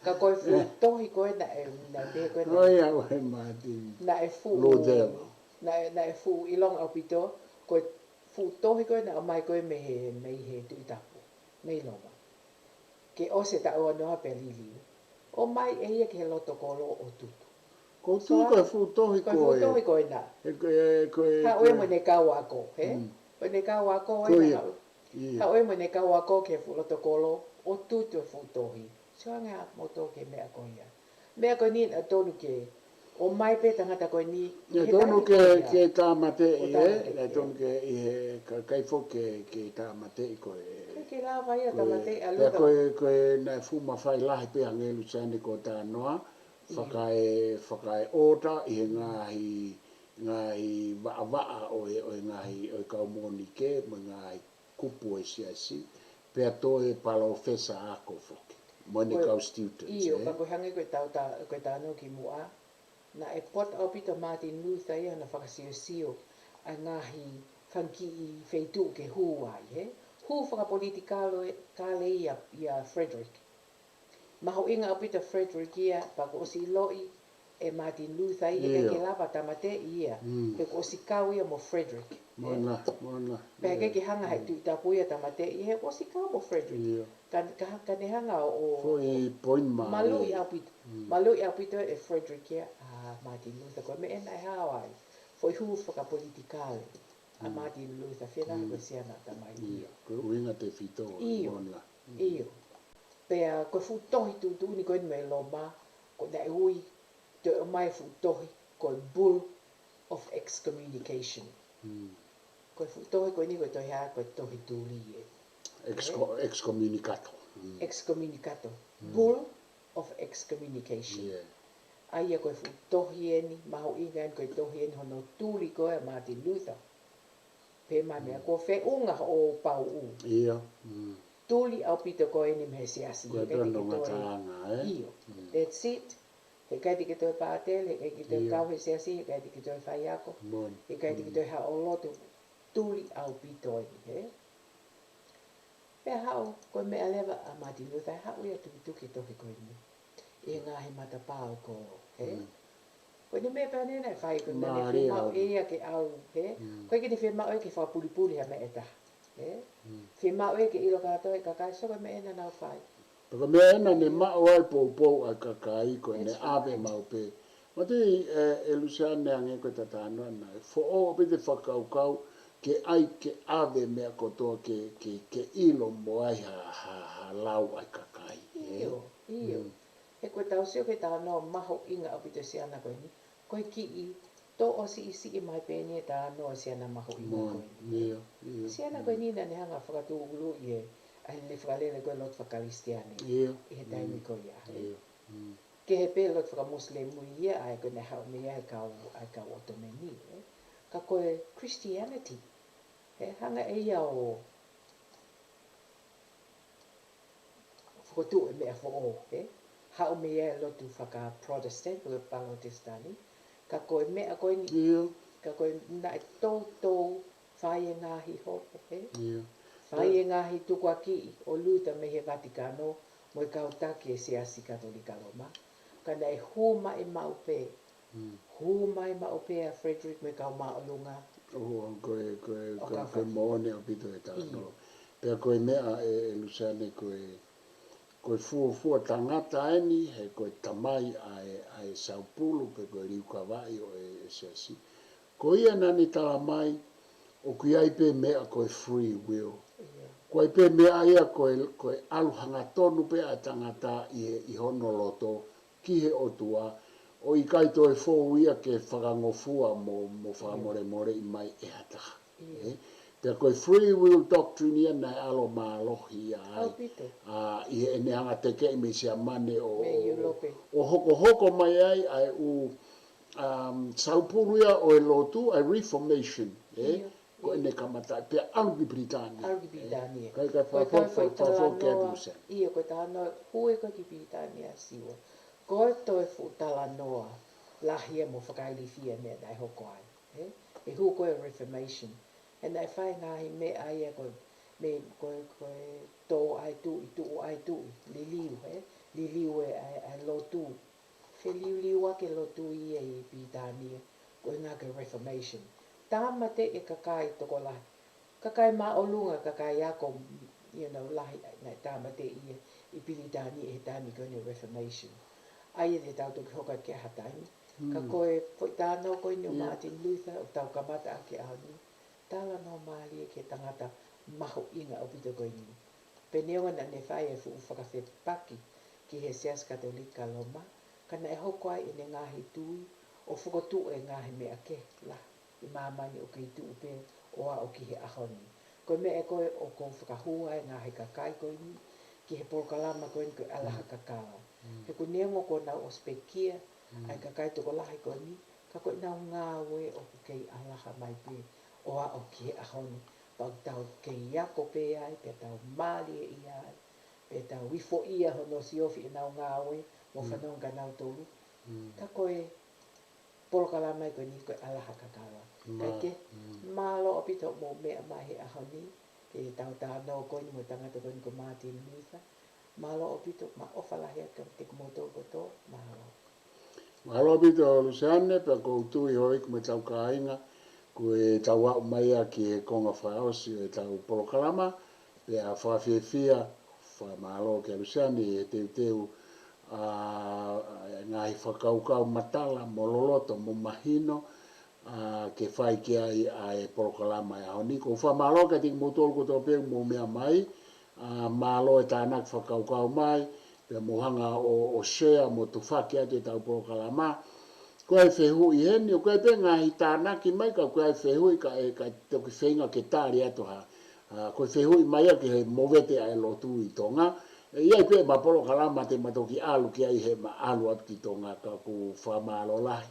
Ka ko e fuʻu tohi ko ē naʻe, naʻe pehē ko ē naʻe, ʻo ia ʻo e Martin naʻe fuʻu, Luther. Naʻe, naʻe fuʻu ʻilonga ʻaupito, ko e fuʻu tohi ko ē naʻe ʻomai ko ē mei he, mei he Tuʻi Tapu, mei Loma. Ke ʻosi e taʻu ʻe ono noa pea liliu. ʻOmai ʻe ia ki he loto kolo ʻo tutu. Ko e tutu, ko e fuʻu tohi ko ē. Ko e fuʻu tohi ko ē na. Haʻu ia mo ʻene kau ako, hē? Ko ʻene kau ako ē, haʻu ia mo ʻene kau ako ki he fuʻu loto kolo ʻo tutu e fuʻu tohi. Sio ange ā moutolu ki he meʻa ko ia. Meʻa ko eni naʻe tonu ke ʻomai pē tangata ko eni. Naʻe tonu ke, ke tāmateʻi, ē? Naʻe tonu ke, ʻi he kakai foki ke, ke tāmateʻi ko e. Ke, ke lava ia tāmateʻi ʻa Luther. Ko e, ko e naʻe fuʻu mafai lahi pē hangē Luseane ko e talanoa, fakae, fakaeʻoota ʻi he ngaahi, ngaahi vaʻavaʻa ʻo e, ʻo e ngaahi, ʻo e kau Mōnike, mo e ngaahi kupu ʻo e Siasi, pea toe palōfesa ako foki, mo ʻene kau students, ē? ʻIo, ka ko e hangē ko e tau ta-, ko e talanoa kimuʻa, naʻe poto ʻaupito Martin Luther ia hono fakasiosio ʻa e ngaahi fanga kiʻi feituʻu ke hū ai, hē? Hū fakapolitikale, kale ia, ʻia Frederick. Mahuʻinga ʻaupito Frederick ia, pea kuo ʻosi ʻiloʻi ē Martin Luther ia, ʻikai ke lava tāmateʻi ia. He kuo ʻosi kau ia mo Frederick. Pea ʻikai ke hanga ʻe he Tuʻi Tapu ia tāmateʻi ia, he kuo ʻosi kau mo Frederick. Ka, ka, ka ne hanga ʻo, ʻo maluʻi ʻaupito. Maluʻi ʻaupito ʻe Frederick ia ʻa Martin Luther. Ko e meʻa naʻe hao ai. Foʻi hū fakapolitikale ʻa Martin Luther, fēfē ko e siana tamai. ʻIo, ko e ʻuhinga tefito. ʻIo. ʻIo. Pea ko e fuʻu tohi tuʻutuʻuni ko eni mei Loma, ko naʻe ui, toe ʻomai fuʻu tohi, ko e Bull of Excommunication. Ko e fuʻu tohi ko eni ko e tohi hā, ko e tohi tuli ē. Exco-, excommunicato. Excommunicato. Bull of Excommunication. Yeah. ʻA ia ko e fuʻu tohi eni, mahuʻinga eni ko e tohi eni hono tuli ko ē ʻa Martin Luther. Pea mo e meʻa ko e feʻunga ʻo pauʻu. Ia. Tuli ʻaupito ko eni mei he siasi. Ko e heʻikai te ke toe ngataʻanga, ē? ʻIo. That's it. Heʻikai te ke toe pātele, heʻikai te ke toe kau he siasi, heʻikai te ke toe faiako. Heʻikai te ke toe haʻu ʻo lotu. Tuli ʻaupito eni, ē? Pea haʻu, ko e meʻa leva ʻa Martin Luther, haʻu ia ʻo tukituki e tohi ko eni ʻi he ngaahi matapā ʻo e kolo, ē? Ko eni meʻa pē eni naʻe fai, ko eni naʻe fiemaʻu ʻe ia ke ʻau, ē? ʻIkai ke ne fiemaʻu ia ke fakapulipuli ha meʻa ʻe taha, ē? Fiemaʻu ia ke ʻilo kātoa ʻe he kakai, so ko e meʻa ena naʻa nau fai. Pea ko e meʻa ena ne maʻu ai poupou ʻa e kakai, ko ʻene ʻave maʻu pē. Mātuʻaki, ē, ʻe Luseane, hangē ko e tatano ʻana, ʻe foʻou ʻaupito e fakakaukau ke ʻai ke ʻave meʻa kotoa ke, ke, ke ʻilo mo ai ha, ha, ha lau ʻa e kakai, ē? ʻIo, ʻio. He ko e tau sio ki he talanoa mahuʻinga ʻaupito e siana ko eni, ko e kiʻi toʻo siʻisiʻi mai pē eni e talanoa e siana mahuʻinga ko eni. Siana ko eni naʻa ne hanga ʻo fakatūʻuluʻi e, ʻa e lele fakalele ko e lotu fakakalisitiane ʻi he taimi ko ia, ē? Kehe pē lotu fakamusilemu ia, ʻa ia ko ē naʻe haʻu mei ai e kau, ʻa e kau ʻOtomeni, ē? Ka ko e Christianity, ē, hanga ʻe ia ʻo fokotuʻu e meʻa foʻou, ē? Haʻu mei ai e lotu faka-Protestant, pe ko e Palotesitani, ka ko e meʻa ko eni, ka ko e naʻe toutou fai e ngaahi hopo, ē? Fai e ngaahi tukuakiʻi ʻo Luther mei he Vatikano mo e kau taki e Siasi Katolika Loma. Ka naʻe hū mai maʻu pē, hū mai maʻu pē ʻa Frederick mo e kau māʻolunga. ʻO, ko e, ko e, ko e, ko e moʻoni ʻaupito e talanoa. Pea ko e meʻa ē, ʻe Luseane, ko e, ko e fuofua tangata eni, he ko e tamai ʻa e, ʻa e Saupulu, pe ko e liukavaʻi ʻo e, e siasi. Ko ia naʻa ne tala mai, ʻoku ʻi ai pē meʻa ko e free will. Ko e pē meʻa ia ko e, ko e ʻalu hangatonu pē ʻa e tangata ʻi he, ʻi hono loto, ki he ʻOtua, ʻo ʻikai toe fou ia ke fakangofua mo, mo fakamolemoleʻi mai ʻe ha taha. Ē? Pea ko e free will doctrine ia naʻe ʻalu mālohi ia ai. ʻA, ʻi heʻene hanga tekeʻi mei Siamane ʻo, ʻo hokohoko mai ai ʻa e ʻū, um, Saupulu ia ʻo e lotu, ʻa e Reformation, ē? Ko ʻene kamata, pea ʻalu ki Pilitānia. ʻAlu ki Pilitānia. Kai, kai, ko e fafo, fafo, fafo, ʻia, ko e talanoa, hū ē ko ē ki Pilitānia, Siua. Ko e toe fuʻu talanoa lahi ia mo fakailifia e meʻa naʻe hoko ai, ē? ʻI he hū ko ē Reformation. He naʻe fai e ngaahi meʻa ia ko e, mei, ko e, ko e tō ʻa e tuʻi, tuʻu ʻa e tuʻi, liliu, ē? Liliu e, ʻa e, ʻa e lotu. Feliuliuaki e lotu ia ʻi Pilitānia, ko e ʻuhinga ko e Reformation. Tāmateʻi e kakai tokolahi. Kakai māʻolunga, kakai ako, you know, lahi, naʻe tāmateʻi ia ʻi Pilitānia ʻi he taimi ko eni Reformation. ʻA ia te tau toki hoko ki ai ha taimi. Ka ko e foʻi talanoa ko eni ʻo Martin Luther, ʻoku tau kamata ʻaki he ʻaho ni. Talanoa mālie ki he tangata mahuʻinga ʻaupito ko eni. Pea neongo naʻa ne fai e fuʻu fakafepaki ki he Siasi Katolika Loma, ka naʻe hoko ai ʻene ngaahi tui ʻo fokotuʻu e ngaahi meʻa kehe lahi ʻi māmani ʻoku kei tuʻu pē ʻo aʻu ki he ʻaho ni. Ko e meʻa ko ē ʻoku ou fakahū ai e ngaahi kakai ko eni ki he polokalama ko eni ko e ʻAlaha Kakala. He ʻoku neongo kuo nau ʻosi pekia ʻa e kakai tokolahi ko eni, ka ko ʻenau ngāue ʻoku kei ʻalaha mai pē ʻo aʻu ki he ʻaho ni. Pea ʻoku tau kei ako pē ai, pea tau mālieʻia ai, pea tau ifoʻia hono siofi ʻenau ngāue mo fanongo kia nautolu. Ka ko e polokalama ia ko eni ko e ʻAlaha Kakala. Kae kehe, mālō ʻaupito hoʻomou meʻa mai he ʻaho ni, ke tau talanoa ko eni mo e tangata ko eni ko Martin Luther. Mālō ʻaupito, mo e ʻofa lahi atu kiate kimoutolu kotoa, mālō. Mālō ʻaupito Luseane, pea ʻoku ou tui houʻeiki mo e tau kāinga, ko e tau aʻu mai ia ki he konga fakaʻosi ʻo e tau polokalama, pea fakafiefia, fakamālō kia Luseane he teuteu, ʻa, ngaahi fakakaukau matala mo loloto mo mahino, ʻa, ke fai ki ai ʻa e polokalama ʻo e ʻaho ni. ʻOku ou fakamālō kiate kimoutolu kotoa pē ʻoku mou meʻa mai, Mālō e tānaki fakakaukau mai, pea mou hanga ʻo, ʻo share mo tufaki atu ʻetau polokalama. Ko e fehuʻi heni, ʻoku ʻi ai pē ngaahi tānaki mai, ka ʻoku ʻi ai fehuʻi ka ʻe, ka toki feinga ke tali atu ha. ʻA, ko e fehuʻi mai ia ki he movete ʻa e lotu ʻi Tonga. ʻE ʻi ai pē ʻema polokalama te ma toki ʻalu ki ai he ma ʻalu atu ki Tonga, ka ʻoku fakamālō lahi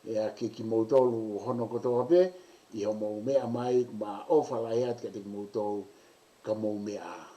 ʻa e kiʻi kimoutolu hono kotoa pē, ʻi hoʻomou meʻa mai, ma ʻofa lahi atu kiate kimoutolu ka mou meʻa ā.